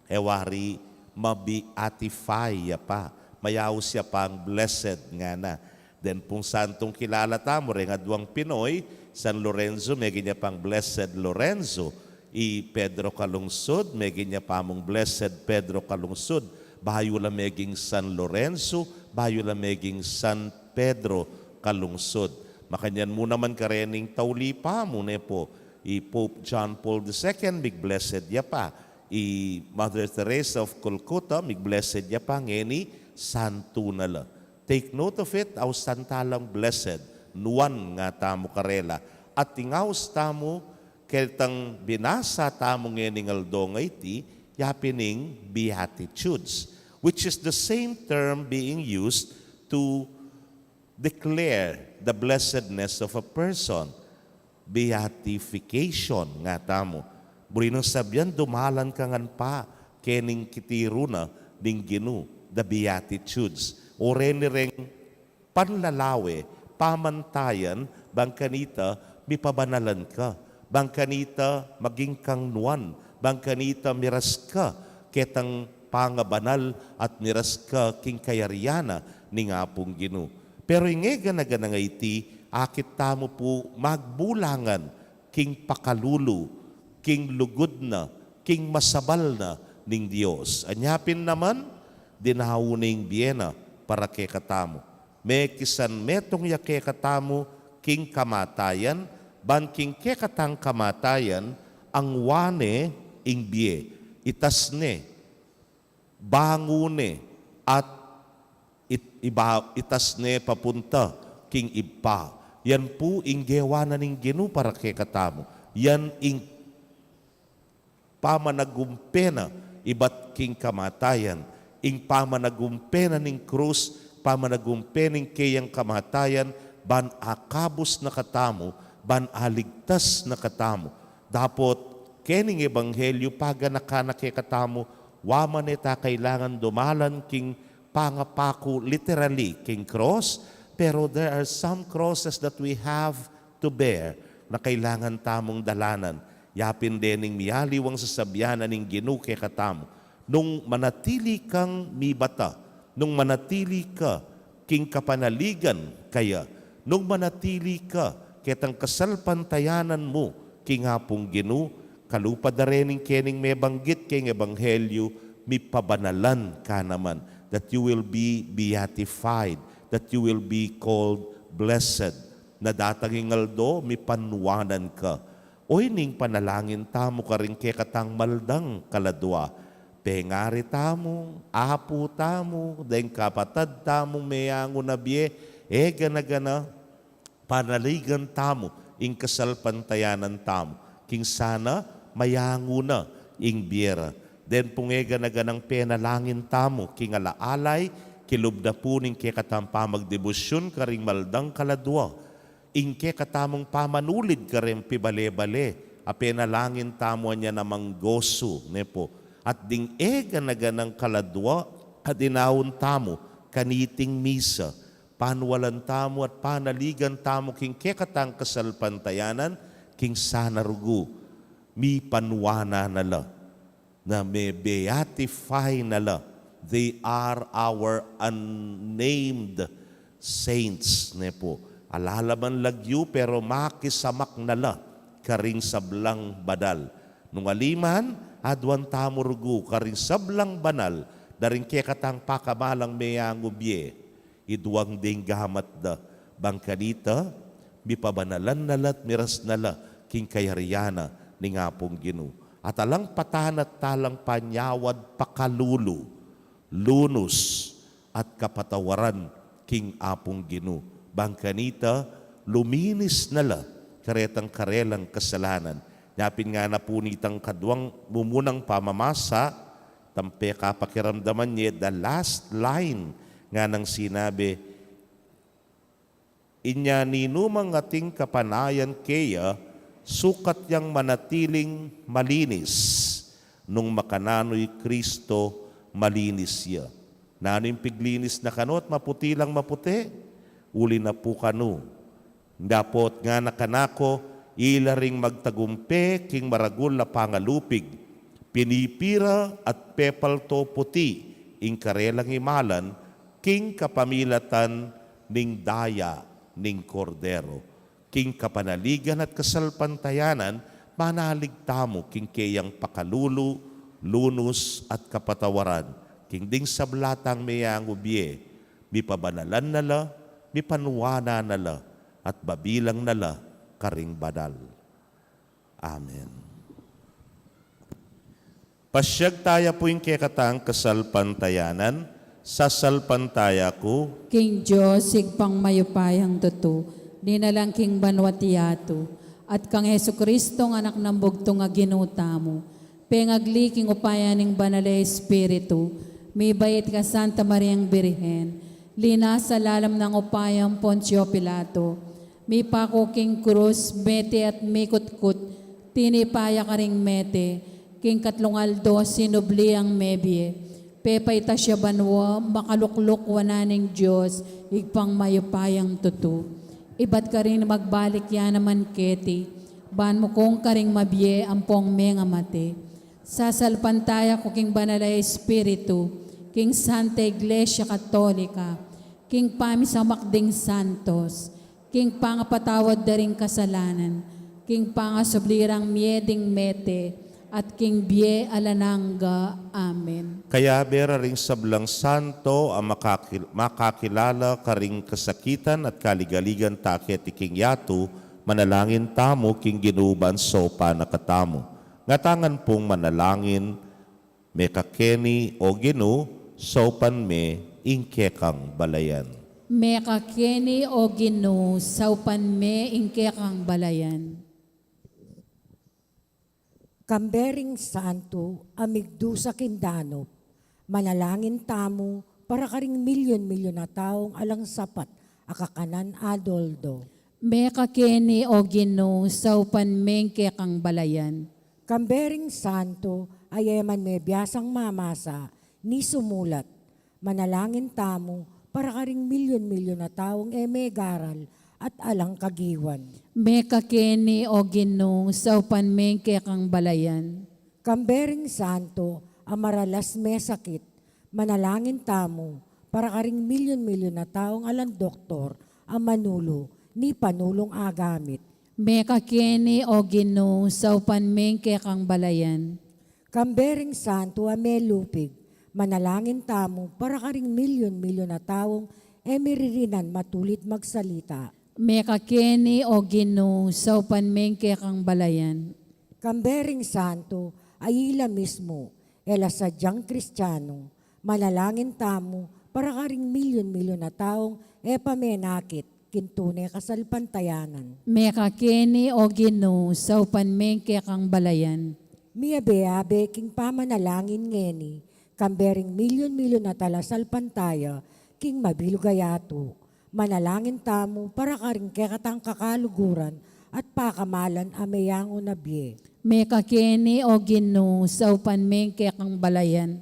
e wari ma-beatify ya pa, mayaus ya pang blessed, ngana. Den pung santung kilala tamu reng aduang Pinoy, San Lorenzo, meging ya pang Blessed Lorenzo, i Pedro Calungsod, meging ya pa mung Blessed Pedro Calungsod, bayu la meging San Lorenzo, bayu la meging San Pedro Calungsod. Makanyan mu naman karening tauli pa mu, ne pu, i Pope John Paul the Second, mig-blessed ya pa. I Mother Teresa of Calcutta, mig-blessed ya pa, ngeni santo na la. Take note of it, ausan ta lang blessed, nuan nga tamu karela. At ing aus tamu, ketang binasa tamu ngening aldo ngeni, ya pin ing Beatitudes, which is the same term being used to declare the blessedness of a person. Beatification nga tamu. Buri nang sabian, dumalan ka ngan pa kening kitiru na ning Ginu, the Beatitudes. O reni reng panlalawe, pamantayan, bang kanita mipabanalan ka, bang kanita maging kang nuan, bang kanita miras ka ketang pangabanal at miras ka king kayarian na ning Apung Ginu. Pero ing e gana-gana nga iti, akit tamu pu magbulangan king pakalulu, king lugud na, king masabal na ning Dios. Anya pin naman, dinau ne ing bie na para kekatamu. Mekisanmetung ya kekatamu king kamatayan, ban king kekatang kamatayan, angwa ne ing bie, itas ne bangun ne at it-, iba-, itas ne papunta king Ibpa. Yan pu ing gewa na ning Ginu para kekatamu. Yan ing pamanagumpe na ibat king kamatayan, ing pamanagumpe na ning krus, pamanagumpe ning keyang kamatayan, ban akabus na katamu, ban aligtas na katamu. Dapot kening ebanghelyu paganakan na kekatamu, wa man e ta kailangan dumalan king pangapaku literally king krus, pero there are some crosses that we have to bear na kailangan tamung dalanan. Yapin dening miyaliwang sasabian na ning Ginu kekatamu, nung manatili kang mibata, nung manatili ka king kapanaligan kaya, nung manatili ka ketang kasalpantayanan mu king Apung Ginu, kalupa da rening kening mebanggit keng ebanghelyu, mipabanalan ka naman, that you will be beatified, that you will be called blessed. Na datang ing aldo, mipanwanan ka. Oy, ning panalangin tamu karing kekatang maldang kaladua. Pengari tamu, apu tamu, deng kapatad tamung meyangu na bie, e gana-gana, panaligan tamu ing kasalpantayanan tamu, king sana mayangu na ing bie ra. Den pung e gana-ganang penalangin tamu king alaalay, kilub na pu ning kekatang pamagdebosyun karing maldang kaladua, ing kekatamung pamanulid kareng pibale-bale, a penalangin tamu anya namang gosu, ne pu. At ding e gana-ganang kaladua, a dinaun tamu kaniting misa, panwalan tamu at panaligan tamu king kekatang kasalpantayanan, king sana rugu, mipanwanan na la, na me-beatify na la. They are our unnamed saints, ne pu. Ala la man lagyu, pero makisamak na la karing sablang banal. Nung ali man, aduan tamu rugu karing sablang banal, da ring kekatang pakamalang meyangu bie, iduang ding gamat da, bang kanita, mipabanalan na la at miras na la king kayarian na ning Apung Ginu. At alang patanat talang panyawad pakalulu, lunus, at kapatawaran king Apung Ginu. Bang kanita, luminis na la karetang karelang kasalanan. Yapin ngana pu nitang kaduang mumunang pamamasa, tampe kapakiramdaman ye, the last line, nganang sinabi, inya ninumang ating kapanayan keya, sukat yang manatiling malinis, nung makananu i Kristo malinis ya. Nanu ing piglinis na kanu at maputi lang maputi? Uli na pu kanu. Dapot ngana kanaku, ila ring magtagumpe king maragul a pangalupig, pinipi ra at pepalto puti ing karelang imalan, king kapamilatan ning daya ning Kordero. King kapanaligan at kasalpantayanan, manalig tamu king keyang pakalulu, lunus, at kapatawaran, king ding sabla tang meyangu bie, mipabanalan na la, mipanwanan na la, at babilang na la karing banal. Amen. Pasiag taya pu ing kekatang kasalpantayanan, sasalpantaya ku king Dios, Ibpang mayupayang tutu, linalang king banua at yatu, at kang Jesucristo, Anak nang bugtung a Ginu tamu, pengagli king upaya ning Banal a Espiritu, mibait kang Santa Mariang Birhen, linasa lalam nang upayang Poncio Pilato, mipaku king krus, mete at mikutkut, tinipa ya karing mete, king katlung aldo sinubli yang mebie, pepaitas ya banua, makalukluk wanan ning Dios, Ibpang mayupayang tutu. Ibat karin magbalik ya naman keti, ban mukung karing mabie ampong mengamate. Sasalpantaya ku king Banal a Espiritu, king Santa Iglesia Katolika, king pamisamak ding santos, king pangapatawad da ring kasalanan, king pangasubli rang mie ding mete, at king bie alang angga. Amen. Kayabe ra ring sablang santo a makakil-, makakilala karing kasakitan at kaligaligan ta keti king yatu, manalangin tamu king Ginu ban saupan na katamu. Ngatamu ngan pung manalangin, Mekakeni, O Ginu, saupan me ing kekang balayan. Mekakeni, O Ginu, saupan me ing kekang balayan. Kambe ring santu a migdusa king danup, manalangin tamu para karing milyun-milyun a taung alang sapat a kakanan a doldo. Mekakeni, O Ginu, saupan me ing kekang balayan. Kambe ring santu a e man mebiasang mamasa ni sumulat, manalangin tamu para karing milyun-milyun a taung e megaral at alang kagiwan. Mekakeni, O Ginu, saupan me ing kekang balayan. Kambe ring santu a maralas mesakit, manalangin tamu para karing milyun-milyun a taung alang doktor a manulu ni panulung agamit. Mekakeni, O Ginu, saupan me ing kekang balayan. Kambe ring santu a melupig, manalangin tamu para karing milyun-milyun a taung e miririnan matulid magsalita. Mekakeni, O Ginu, saupan me ing kekang balayan. Kambe ring santu a ila mismu e la sadyang Kristianu, manalangin tamu para karing milyun-milyun a taung e pamenakit king tune kasalpantayanan. Mekakeni, O Ginu, saupan me ing kekang balayan. Miyabe-yabe king pamanalangin ngeni, kambe ring milyun-milyun a talasalpantaya king mabilug a yatu. Manalangin tamu para karing kekatang kakaluguran at pakamalan a meyangu na bie. Mekakeni, O Ginu, saupan me ing kekang balayan.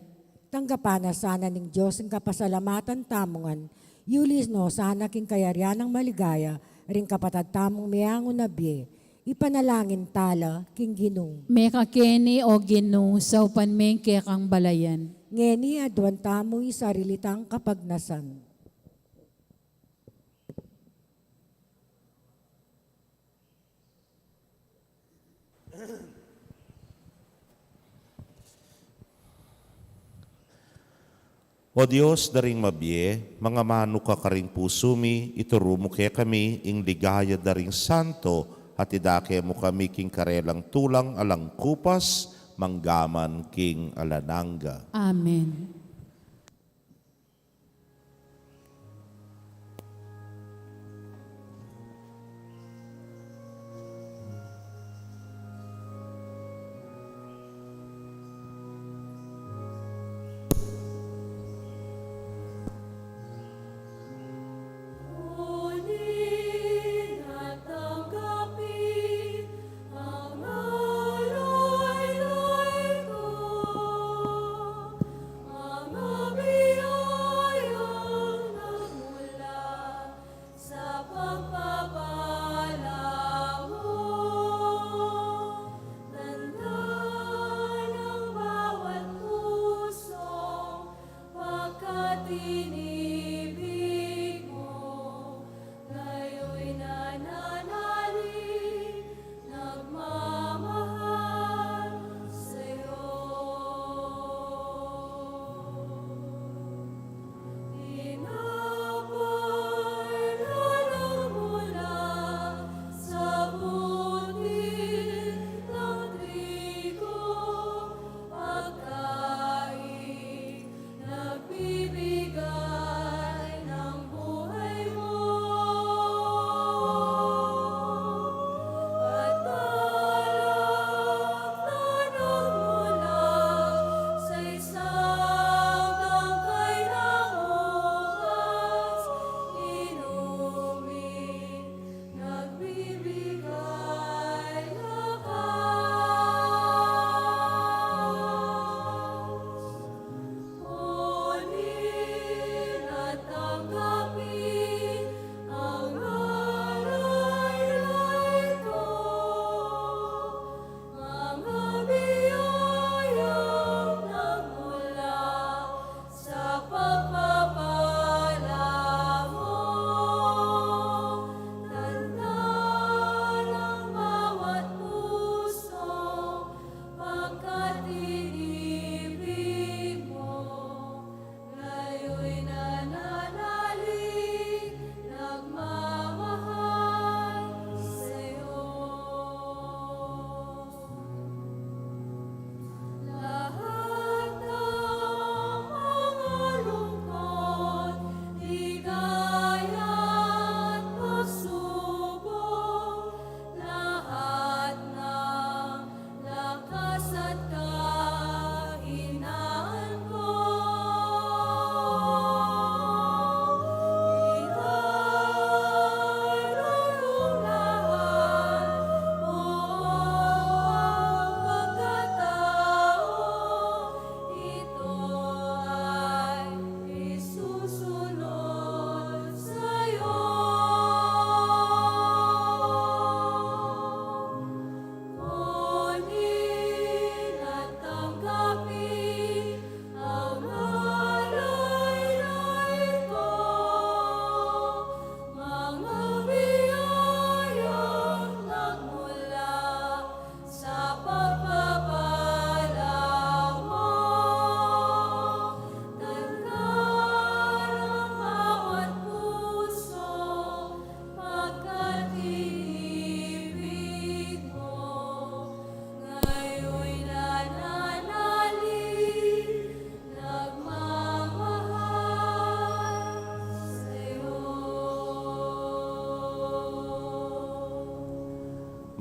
Tanggapan na sana ning Dios ing kapasalamatan tamu ngan, yuli no sana king kayarian nang maligaya ring kapatad tamung meyangu na bie. Ipanalangin tala king Ginu. Mekakeni, O Ginu, saupan me ing kekang balayan. Ngeni aduan tamu ing sarili tang kapagnasan. O Dios da ring mabie, mangamanu ka karing pusu mi, ituru mu kekami ing ligaya da ring santo, at idake mu kami king karelang tulang alang kupas, manggaman king alang angga. Amen.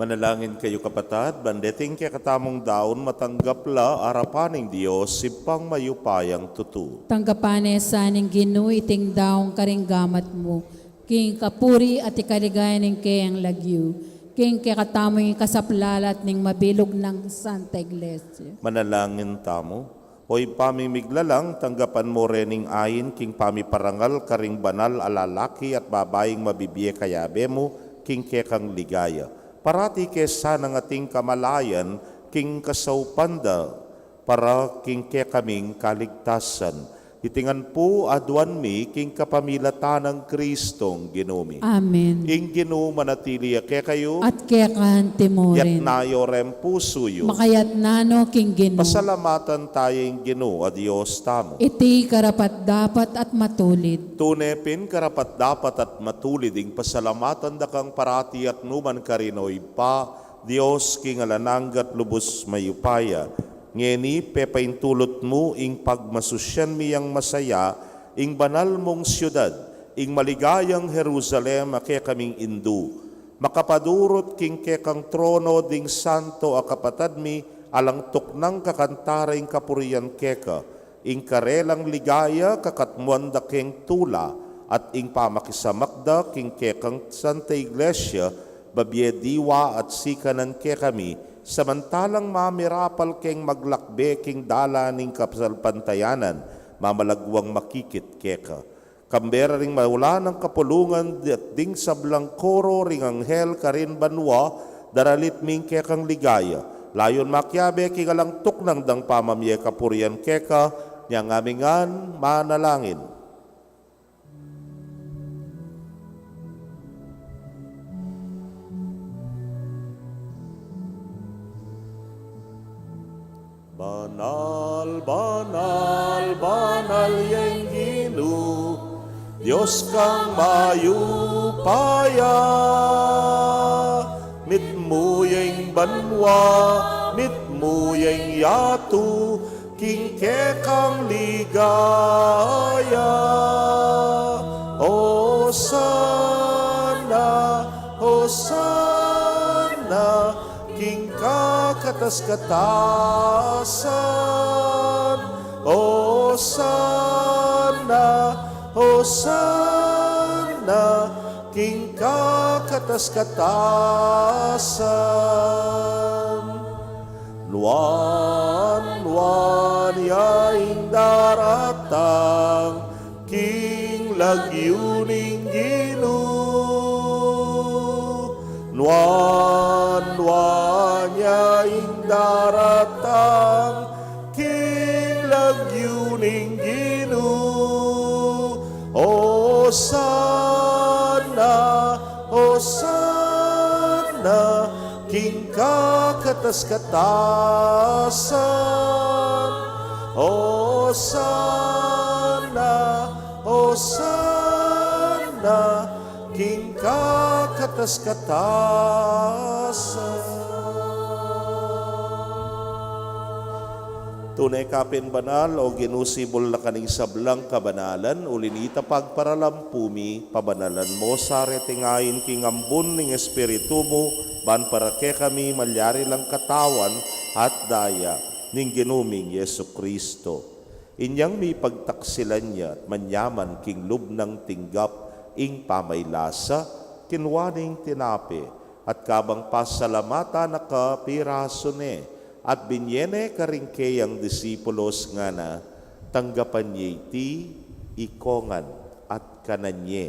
Manalangin kayu, kapatad, ban deting kekatamung daun matanggap la arapan ning Dios, Ibpang mayupayang tutu. Tanggapan ne sa ning Ginu iting daun karing gamat mu, king kapurian at ikaligaya ning keyang lagyu, king kekatamung ikasaplalat ning mabilug nang Santa Iglesia. Manalangin tamu. O Ibpa ming miglalang, tanggapan mu re ning ain king pamiparangal karing banal a lalaki at babaing mabibie kayabe mu king kekang ligaya. Parati ke sanang ating kamalayan king kasaupan da para king kekaming kaligtasan. Iti ngan pu aduan mi king kapamilatan nang Kristong Ginu mi. Amen. Ing Ginu manatili ya kekayu. At keka mu rin. Itas yu reng pusu yu. Makaitas no king Ginu. Pasalamatan taya ing Ginu a Dios tamu. Iti karapat-dapat at matulid. Tune pin karapat-dapat at matulid ing pasalamatan da kang parati at nukarin man, O Ibpa, Dios king alang angga at lubus mayupaya. Ngeni pepaintulut mu ing pagmasusyan mi yang masaya, ing banal mung siudad, ing maligayang Jerusalem a kekaming indu. Makapadurut king kekang trono ding santo a kapatad mi, alang tuknang kakanta ring kapurian keka, ing karelang ligaya kakatmuan da keng tula, at ing pamakisamak da king kekang Santa Iglesia, babie diwa at sikanan kekami, samantalang mamirapal keng maglakbe king dalan ning kasalpantayanan, mamalaguang makikit keka. Kambe ra ring maula nang kapulungan at ding sablang koro ring anghel karin banua, daralit mi ing kekang ligaya. Layun makiabe king alang tuknang dang pamamie kapurian keka, nyang ami ngan manalangin. Banal, banal, banal ya ing Ginu, Dios kang mayupaya. Mitmu ya ing banua, mitmu ya ing yatu, king kekang ligaya. Hosana, Hosana, king kakatas-katasan. Hosana, Hosana, king kakatas-katasan. Nuan, nuan ya ing daratang king lagyu ning Ginu. Nuan, nuan ya ing daratang king lagyu ning Ginu. Hosana, Hosana, king kakatas-katasan. Hosana, Hosana, king kakatas-katasan. Tune ka pin banal, O Ginu, sibul na ka ning sablang kabanalan, uli na nita pagparalampu mi, pabanalan mu sa reting ain king ambun ning Espiritu mu, ban para kekami malyari lang katawan at daya ning Ginu ming Jesucristo. Inyang mipagtaksilan ya at manyaman king lub nang tinggap ing pamaylasa, kinua ne ing tinape, at kabang pasalamatan na ka, pirasu ne, at binye ne karing keyang disipulos, ngana: Tanggapan ye iti, ikongan, at kanan ye.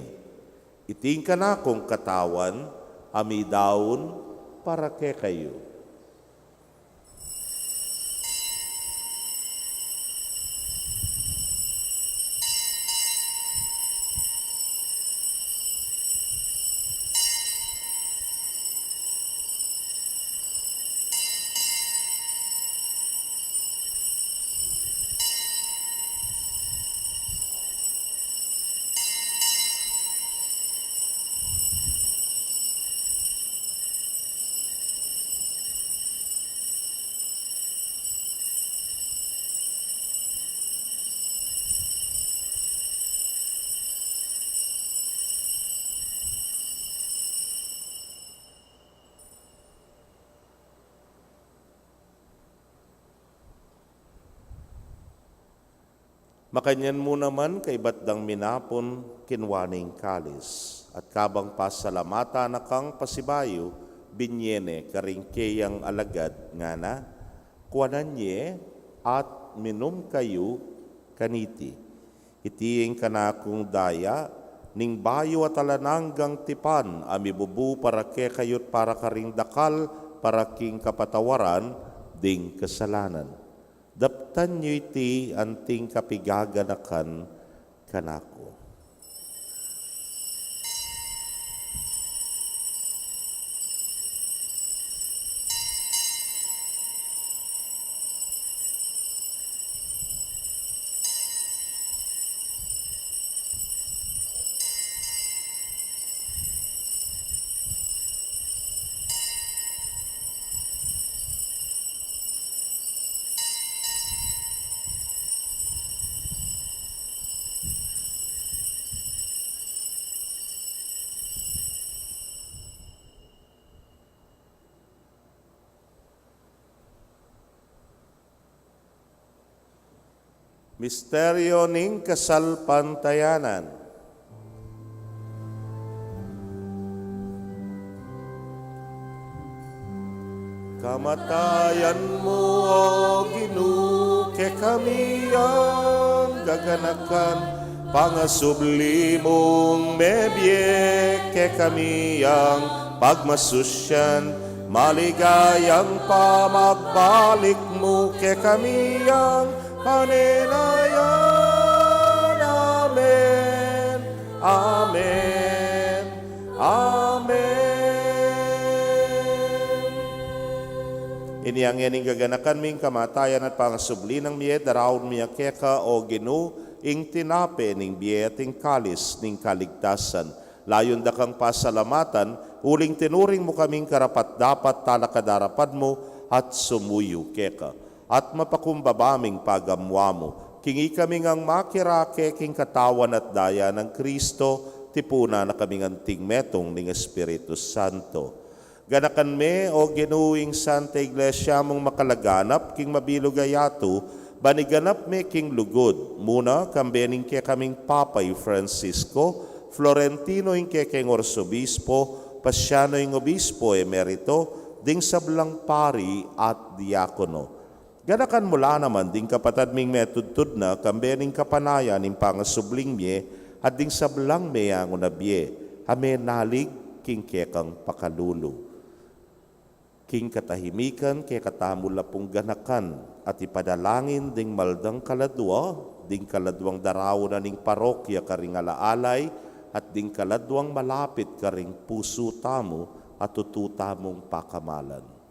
Iti ing kanakung katawan, a midaun para kekayu. Makanyan mu naman, kaybat dang minapun, kinwa ne ing kalis, at kabang pasalamatan na kang pasibayu, binye ne karing keyang alagad, ngana: Kuanan ye at minum kayu kaniti. Iti ing kanakung daya ning bayu at alang anggang tipan, a mibubu para kekayu't para karing dakal, para king kapatawaran ding kasalanan. Daptan yu iti anting kapigaganakan kanaku. Misteryo ning kasalpantayanan. Kamatayan mu, O Ginu, kekami yang gaganakan, pangasubli mung mebie kekami yang pagmasusyan, maligayang pamagbalik mu kekami yang panenayan. Amen. Amen. Amen. Inya ngeni, gaganakan mi ing kamatayan at pangasubli nang mie, daraun mi ya keka, O Ginu, ing tinape ning bie at ing kalis ning kaligtasan. Layun da kang pasalamatan, uling tinuring mu kaming karapat-dapat talakad arapan mu at sumuyu keka. At mapakumbaba ming pagamuan mu, king ikami ngang makirake king katawan at daya nang Kristo, tipunan na kaming anting metung ning Espiritu Santo. Ganakan me, O Ginu, ing Santa Iglesia mung makalaganap king mabilug a yatu, ban iganap me king lugud, muna kambe ning kekaming Papa i Francisco, Florentino ing kekeng Arsobispo, Pasiano ing Obispo Emerito, ding sablang pari at diakono. Ganakan mu la naman ding kapatad ming metudtud na, kambe ning kapanayan ning pangasubling mie, at ding sablang meyangu na bie, a menalig king kekang pakalulu. King katahimikan, kekatamu la pung ganakan at ipanalangin ding mal dang kaladua, ding kaladuang daraun na ning parokya karing alaalay, at ding kaladuang malapit karing pusu tamu at tutu tamung pakamalan.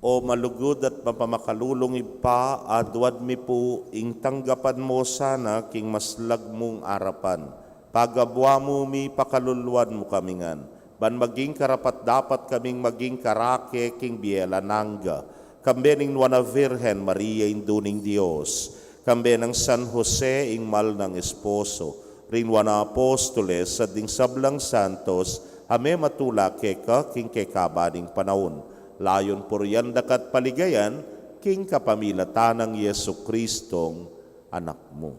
O malugud at mapamakalulung Ibpa, aduan mi pu ing tanggapan mu sana king maslag mung arapan. Pagabuan mu mi, pakaluluan mu kami ngan, ban maging karapat-dapat kaming maging karake king bie alang angga, kambe ning Nuan a Virgen Maria, Indu ning Dios, kambe nang San Jose, ing mal nang esposo, ring Nuan a Apostoles, at ding sablang santos a mematula keka king kekaban ning panaun. Layun purian da ka at paligayan king kapamilatan nang Jesucristong Anak mu.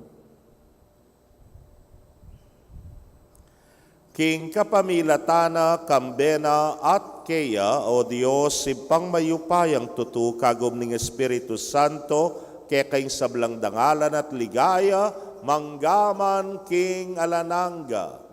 King kapamilatan na, kambe na, at keya, O Dios, Ibpang mayupayang tutu, kagum ning Espiritu Santo, keka ing sablang dangalan at ligaya, manggaman king alang angga.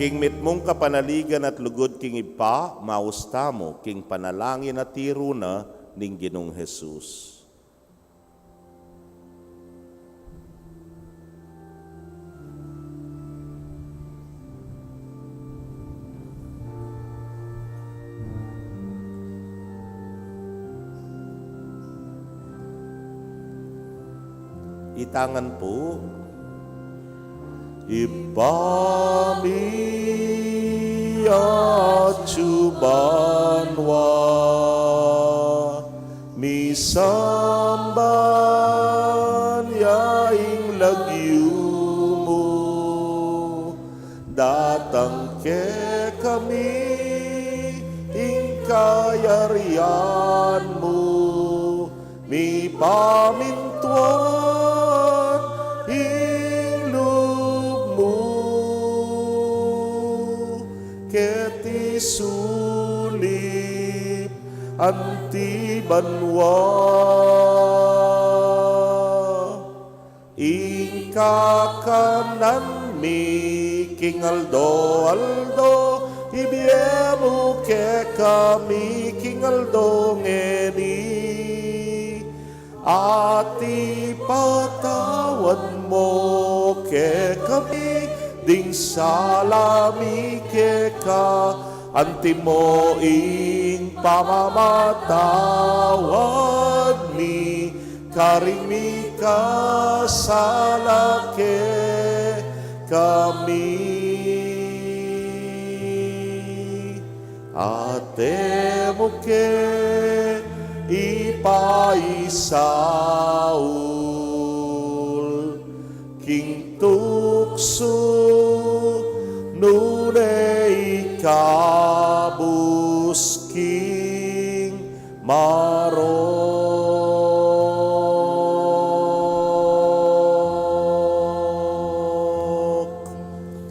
King mitmung kapanaligan at lugud king Ibpa, maus tamu king panalangin a tiru na ning Ginung Jesus. Itangan pu. Ibpa mi atsu banua, misamban ya ing lagyu mu, datang kekami ing kayarian mu, mipamintuan ing lub mu keti sulip anti banua. Ing kakanan mi king aldo-aldo, ibie mu kekami king aldo ngeni, at ipatawad mu kekami ding sala mi keka, anti mu ing pamamatawad mi karing mikasala kekami. At e mu ke ipaisaul king tuksu, nune ikabus king marok.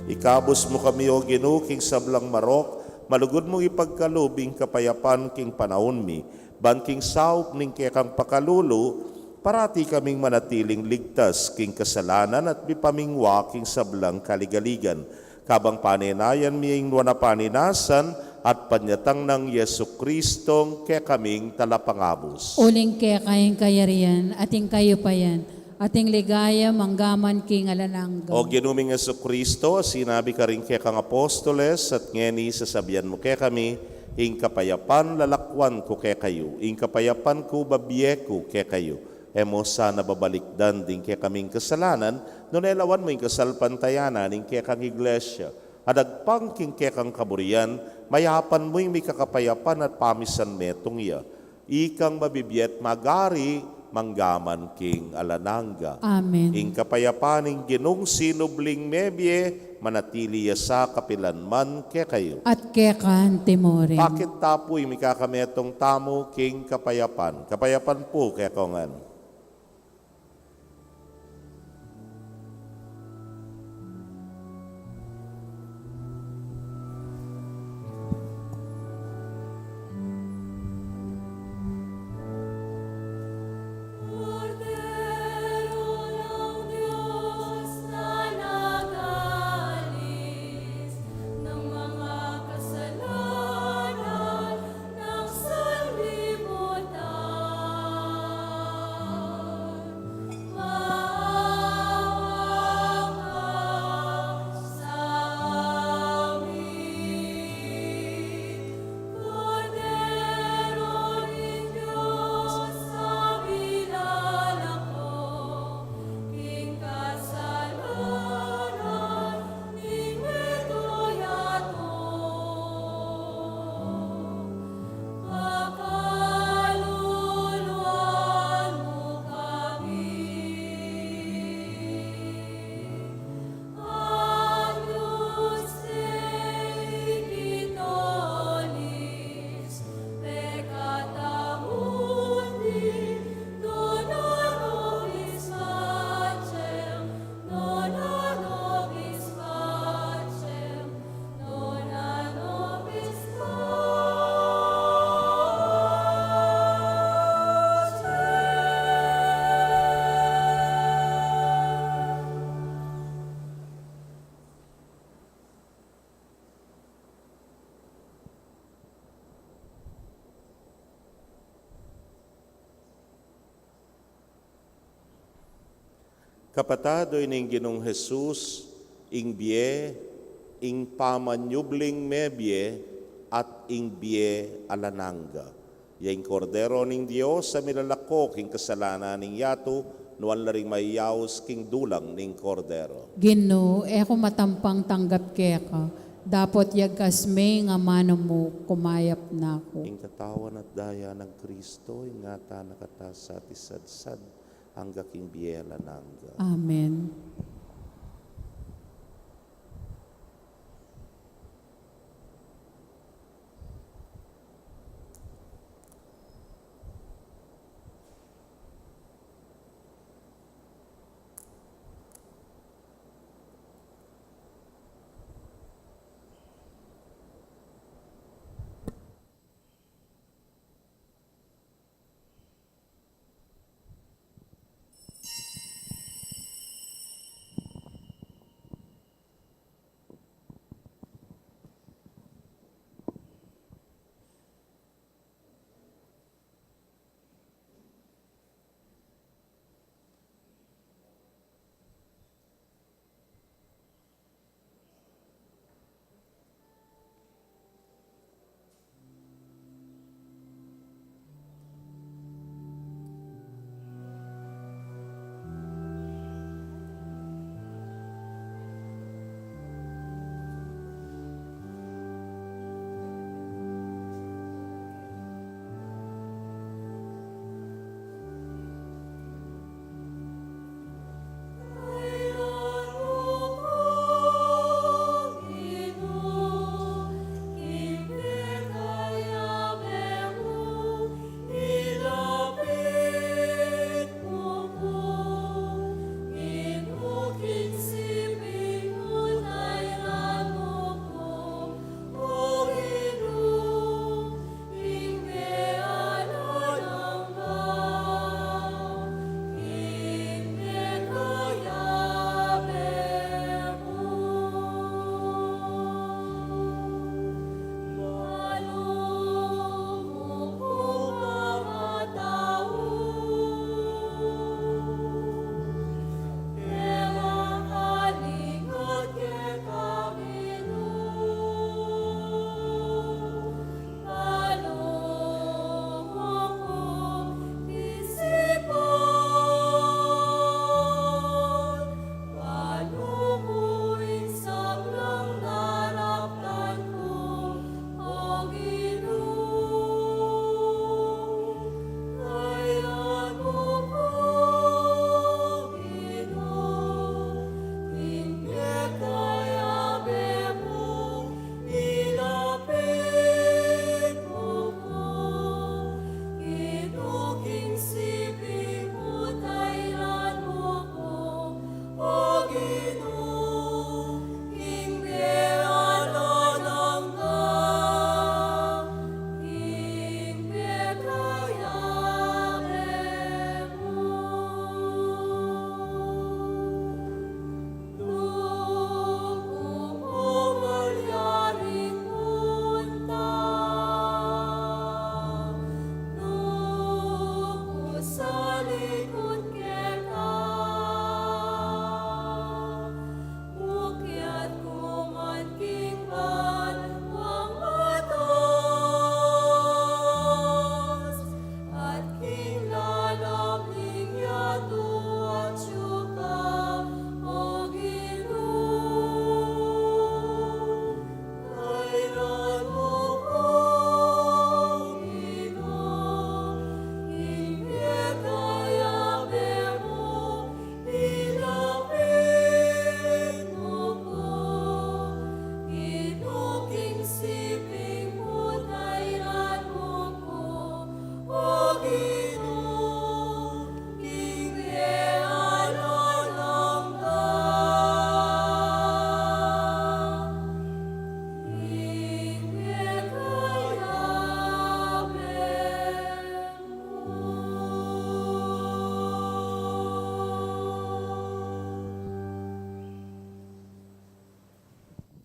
Ikabus mu kami, O Ginu, king sablang marok, malugud mung ipagkalub ing kapayapan king panaun mi, ban king saup ning kekang pakalulu, parati kaming manatiling ligtas king kasalanan at mipamingwa king sablang kaligaligan. Kabang panenayan mi ing nuan a paninasan at panyatang nang Jesucristong kekaming Talapangabus. Uling keka ing kayarian, at ing kayupayan, at ing ligaya manggaman king alang angga. O Ginu ming Jesucristo, a sinabi karing kekang apostoles, at ngeni sasabian mu kekami, ing kapayapan lalakwan ku kekayu, ing kapayapan ku babie ku kekayu. E mu sana babalikdan ding kekaming kasalanan, nune lawan mu ing kasalpantayanan ning kekang Iglesia, a dagpang king kekang kaburian, mayapan mu ing mikakapayapan at pamisan metung ya. Ikang mabibie at magari manggaman king alang angga. Amen. Ing kapayapan ning Ginung sinubling mebie, manatili ya sa kapilan man kekayu. At keka anti mu rin. Pakit ta pu ing mikakametung tamu king kapayapan. Kapayapan pu kekayu ngan. Kapatad, ing Ginung Jesus, ing bie, ing pamanyubling mebie, at ing bie alang angga. Ya ing Kordero ning Dios a milalako king kasalanan ning yatu, nuan la ring mayaus king dulang ning Kordero. Ginu, e ku matampang tanggap keka, dapot yagkas me ing amanu mu, kumayap na ku. Ing katawan at daya nang Kristo, ingatan na kata sa at isadsad angga king bie alang angga. Amen.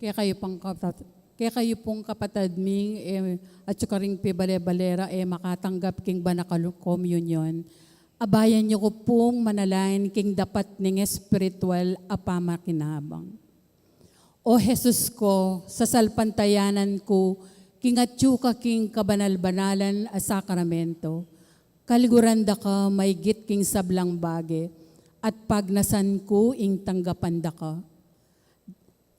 Kekayu pung kapat-, kekayu pung kapatad ming, e, atyu karing pibale-bale ra, e makatanggap king banal a komunyon. Abayan yu ku pung manalangin king dapat ning espiritual a pamakinabang. O Jesus ku, sasalpantayanan ku king atyu ka king kabanal-banalan a sakramento, kaluguran da ka maigit king sablang bage, at pagnasan ku ing tanggapan da ka.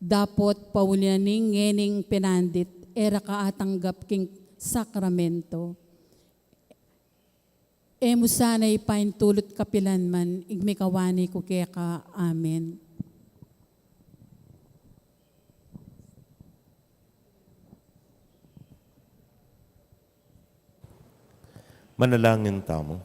Dapot pauli na ning ngening pinandit, e ra ka atanggap king sakramento. E mu sana ipaintulut kapilan man, ing mikawani ku keka. Amen. Manalangin tamu.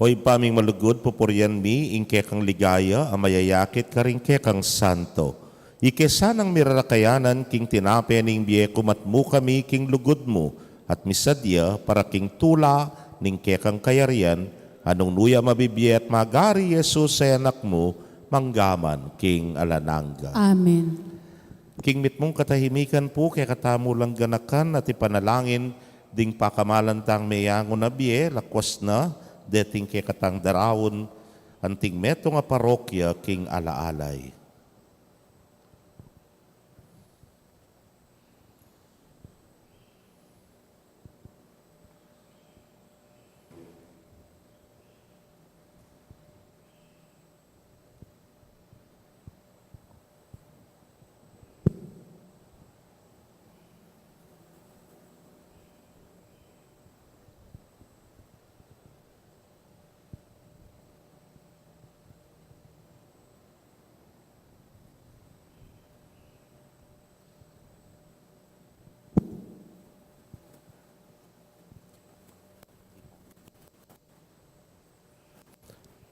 O Ibpa ming malugud, pupurian mi ing kekang ligaya a mayayakit karing kekang santo. Ike sanang mirarakayanan king tinape ning bie, kumat mu kami king lugud mu, at misadya para king tula ning kekang kayarian, a nung nu ya mabibie at magari Jesus a Anak mu, mangga man king alang angga. Amen. King mitmung katahimikan pu, kekatamu lang ganakan at ipanalangin ding pakamalan tang meyangu na bie, lakwas na deting kekatang daraun anting metung a parokya king alaalay.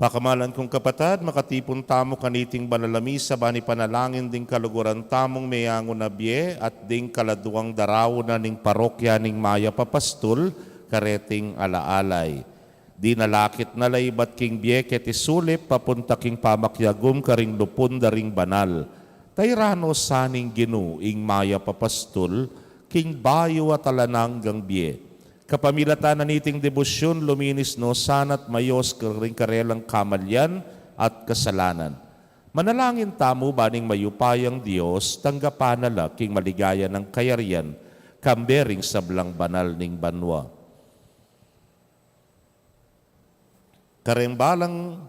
Pakamalan kung kapatad, makatipun tamu kaniting banal a misa ban ipanalangin ding kaluguran tamung meyangu na bie at ding kaladuang daraun na ning parokya ning Mayap a Pastul kareting alaalay. Dinalakit na la ibat king bie keti sulip papunta king pamakiagum karing lupun da ring banal. Tairan no sa ning Ginu ing Mayap a Pastul king bayu at alang anggang bie. Kapamilatan na niting debosyun, luminis no sana at mayos karing karelang kamalian at kasalanan. Manalangin tamu ban ing mayupayang Dios tanggapan na la king maligaya nang kayarian, kambe ring sablang banal ning banua. Kareng balang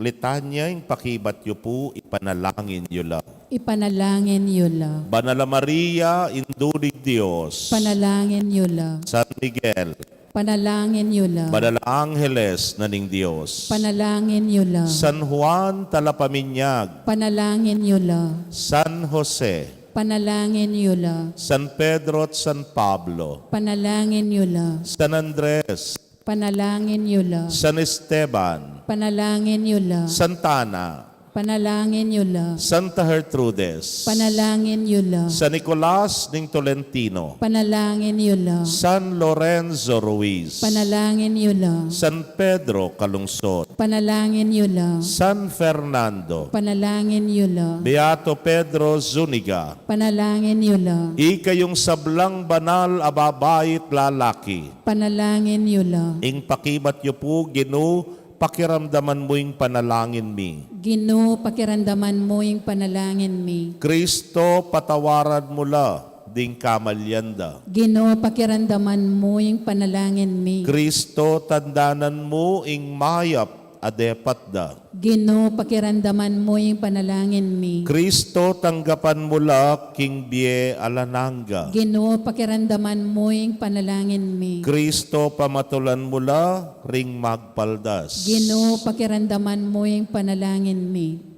litanya ing pakibat yu pu, ipanalangin yu la. Ipanalangin yu la. Banal a Maria, Indu ning Dios. Panalangin yu la. San Miguel. Panalangin yu la. Banal a Angeles na ning Dios. Panalangin yu la. San Juan Talapaminyag. Panalangin yu la. San Jose. Panalangin yu la. San Pedro at San Pablo. Panalangin yu la. San Andres. Panalangin yu la. San Esteban. Panalangin yu la. Santa Ana. Panalangin yu la. Santa Gertrudes. Panalangin yu la. San Nicolas ning Tolentino. Panalangin yu la. San Lorenzo Ruiz. Panalangin yu la. San Pedro Calungsod. Panalangin yu la. San Fernando. Panalangin yu la. Beato Pedro Zuniga. Panalangin yu la. Ikayung sablang banal a babai at lalaki. Panalangin yu la. Ing pakibat yu pu, Ginu, pakiramdaman mu ing panalangin mi. Ginu, pakiramdaman mu ing panalangin mi. Kristo, patawaran mu la ding kamalian da. Ginu, pakiramdaman mu ing panalangin mi. Kristo, tandanan mu ing mayap a depat da. Ginu, pakiramdaman mu ing panalangin mi. Kristo, tanggapan mu la king bie alang angga. Ginu, pakiramdaman mu ing panalangin mi. Kristo, pamatulan mu la ring magpaldas. Ginu, pakiramdaman mu ing panalangin mi.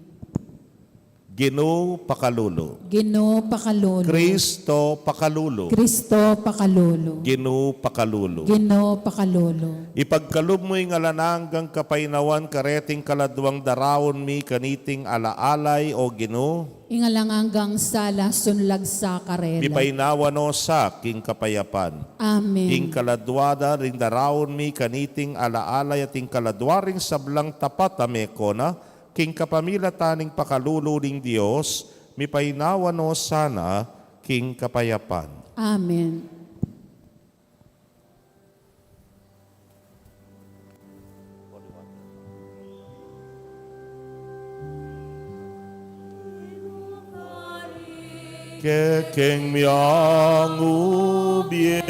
Ginu, pakalulu. Ginu, pakalulu. Kristo, pakalulu. Kristo, pakalulu. Ginu, pakalulu. Ginu, pakalulu. Ipagkalub mu ing alang anggang kapaynawan kareting kaladuang daraun mi kaniting alaalay, O Ginu. Ing alang anggang sala sunlag sa karela. Mipainawa no sa king kapayapan. Amen. Ing kaladua da ring daraun mi kaniting alaalay at ing kaladua ring sablang tapat a mekona, king kapamilatan ning pakalulu ning Dios, mipainawa no sana king kapayapan. Amen. kekeng miangubie,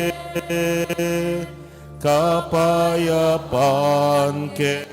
kapayapan ke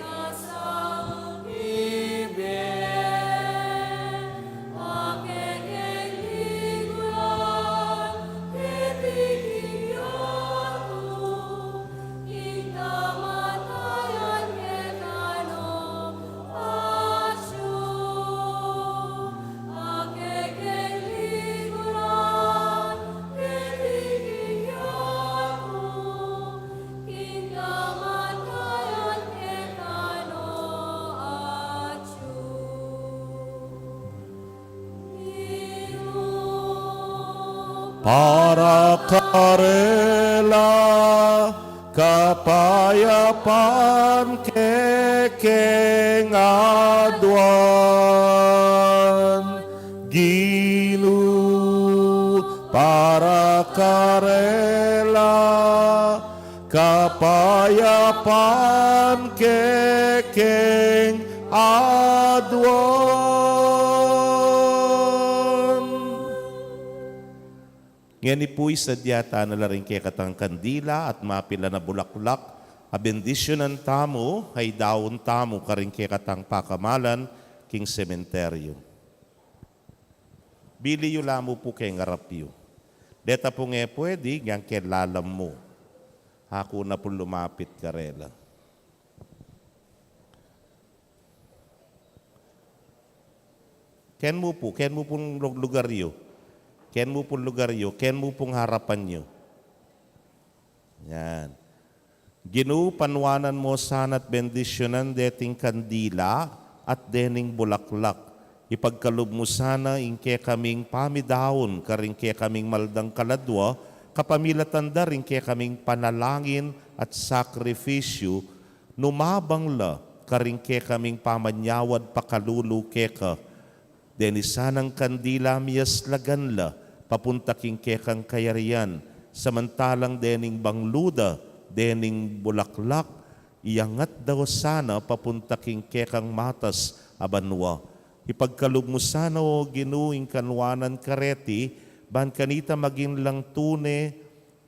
para karela, kapayapan kekeng aduan, Ginu, para karela, kapayapan kekeng aduan. Ngeni pu, isadya ta na la ring kekatang kandila at mapilan a bulaklak, a bendisyunan tamu, a idaun tamu karing kekatang pakamalan king sementeryo. Bili yu la mu pu keng arap yu. Deta pu nge pwedi, inyang keng lalam mu. Aku na pu lumapit karela. Ken mu pu, ken mu pung lu-, lugar yu. Ken mu pung lugar yu, ken mu pung harapan yu. Yan. Ginu, panuanan mu sana at bendisyunan deting kandila at dening bulaklak. Ipagkalub mu sana ing kekaming pamidaun karing kekaming maldang kaladwa, kapamilatan da ring kekaming panalangin at sakrifisyu, numabang la karing kekaming pamanyawad pakalulu keka. Deni sanang kandila miyaslagan la papunta king kekang kayarian, samantalang dening banglu da, dening bulaklak, iyangat da sana papunta king kekang matas a banua. Ipagkalub mu sana, O Ginu, ing kanuanan kareti, ban kanita maging lang tune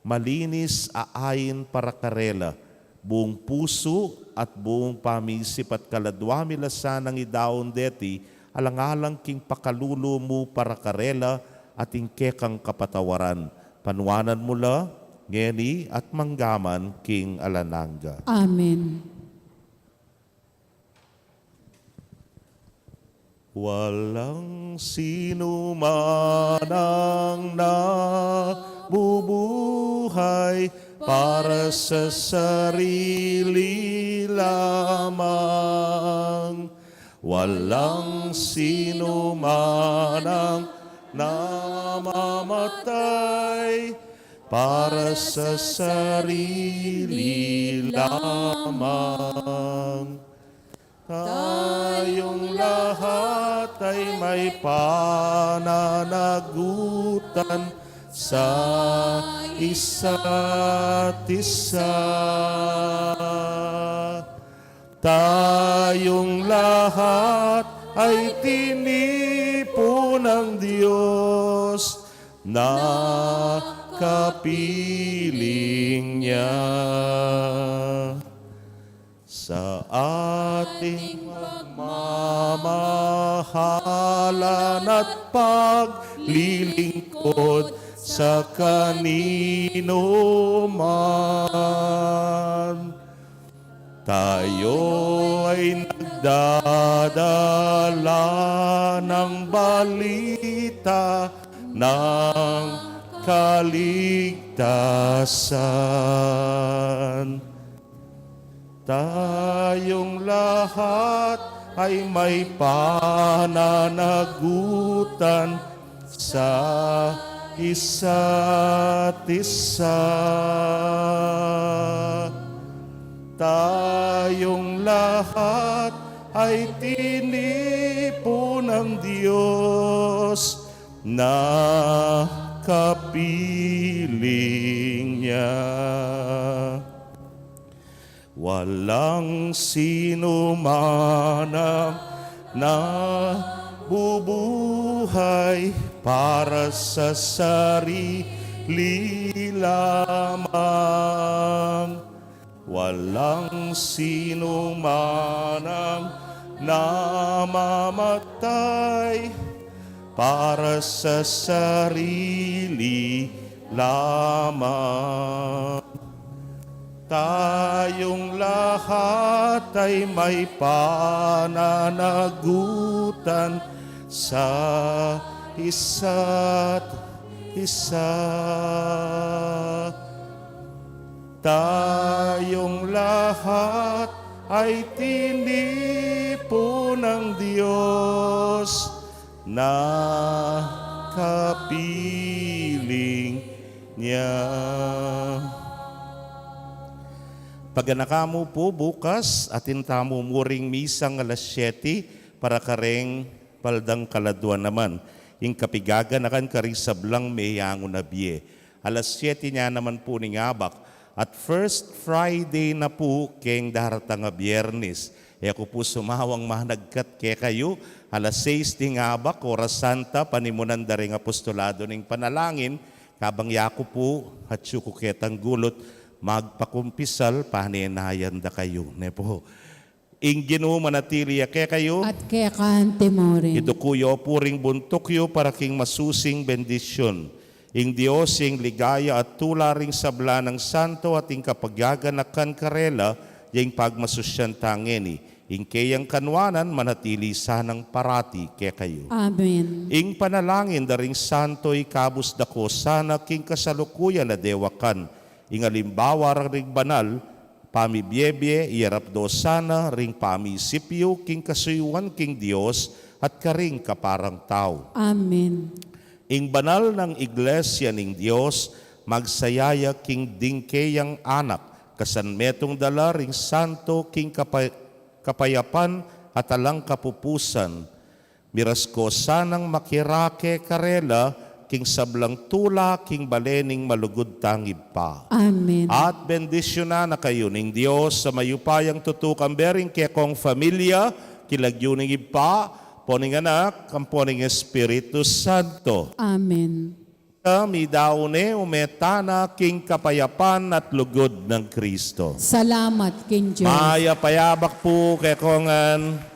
malinis a ain para karela. Buung pusu at buung pamisip at kaladwa mi la sanang idaun deti, alang-alang king pakalulu mu para karela at ing kekang kapatawaran. Panuanan mu la, ngeni at manggaman king alang angga. Amen. Walang sinuman ang nabubuhay para sa sarili lamang. Walang sinuman ang namamatay para sa sarili lamang. Tayong lahat ay may pananagutan sa isa't isa. Tayong lahat ay tinipun ng Diyos na kapiling niya. Sa ating pagmamahalan at paglilingkod sa kanino man, tayo ay nagdadala ng balita ng kaligtasan. Tayong lahat ay may pananagutan sa isa't isa. Tayong lahat ay tinipun ng Diyos na kapiling niya. Walang sinuman ang nabubuhay para sa sarili lamang. Walang sinuman ang namamatay para sa sarili lamang. Tayong lahat ay may pananagutan sa isa't isa. Tayong lahat ay tinipun ng Diyos na kapiling niya. Paganaka mu pu bukas, atin tamu muring misang alas siyete para kareng paldang kaladua naman. Ing kapigaganakan karing sablang meyangu na bie. Alas siyete nya naman pu ning abak. At first Friday na pu keng daratang a Biernes. E ku pu sumawang managkat kekayu, alas sais ding abak, oras santa, panimunan da ring apostolado ning panalangin, kabang yaku pu, atyu ku ketang gulut, magpakumpisal, panenayan da kayu. Ne pu. Ing Ginu manatili ya kekayu. At keka anti mu rin. Iduku yu pu ring buntuk yu para king masusing bendisyun. Ing Dios, ing ligaya at tula ring sabla nang santo at ing kapagaganakan karela, ya ing pagmasusyan ta ngeni. Ing keyang kanuanan manatili sanang parati kekayu. Amen. Ing panalangin da ring santo ikabus da ko sana king kasalukuyan a dewakan. Ing alimbawa ra ring banal, pamibiebie, iyarap do sana ring pamisip yu king kasuyuan king Dios at karing kaparang tau. Amen. Ing banal nang Iglesia ning Dios, magsaya ya king ding keyang anak, kasan metung da la ring santo king kapa-, kapayapan at alang kapupusan. Miras ko sanang makirake karela king sablang tula king bale ning malugud tang Ibpa. Amen. At bendisyunan na kayu ning Dios a mayupayang tutu, kambe ring kekong familia, king lagyu ning Ibpa, ampo ning Anak, ampo ning Espiritu Santo. Amen. Kami daun ne, ume tana king kapayapan at lugud nang Kristo. Salamat king Dios. Mayap a abak pu kekongan.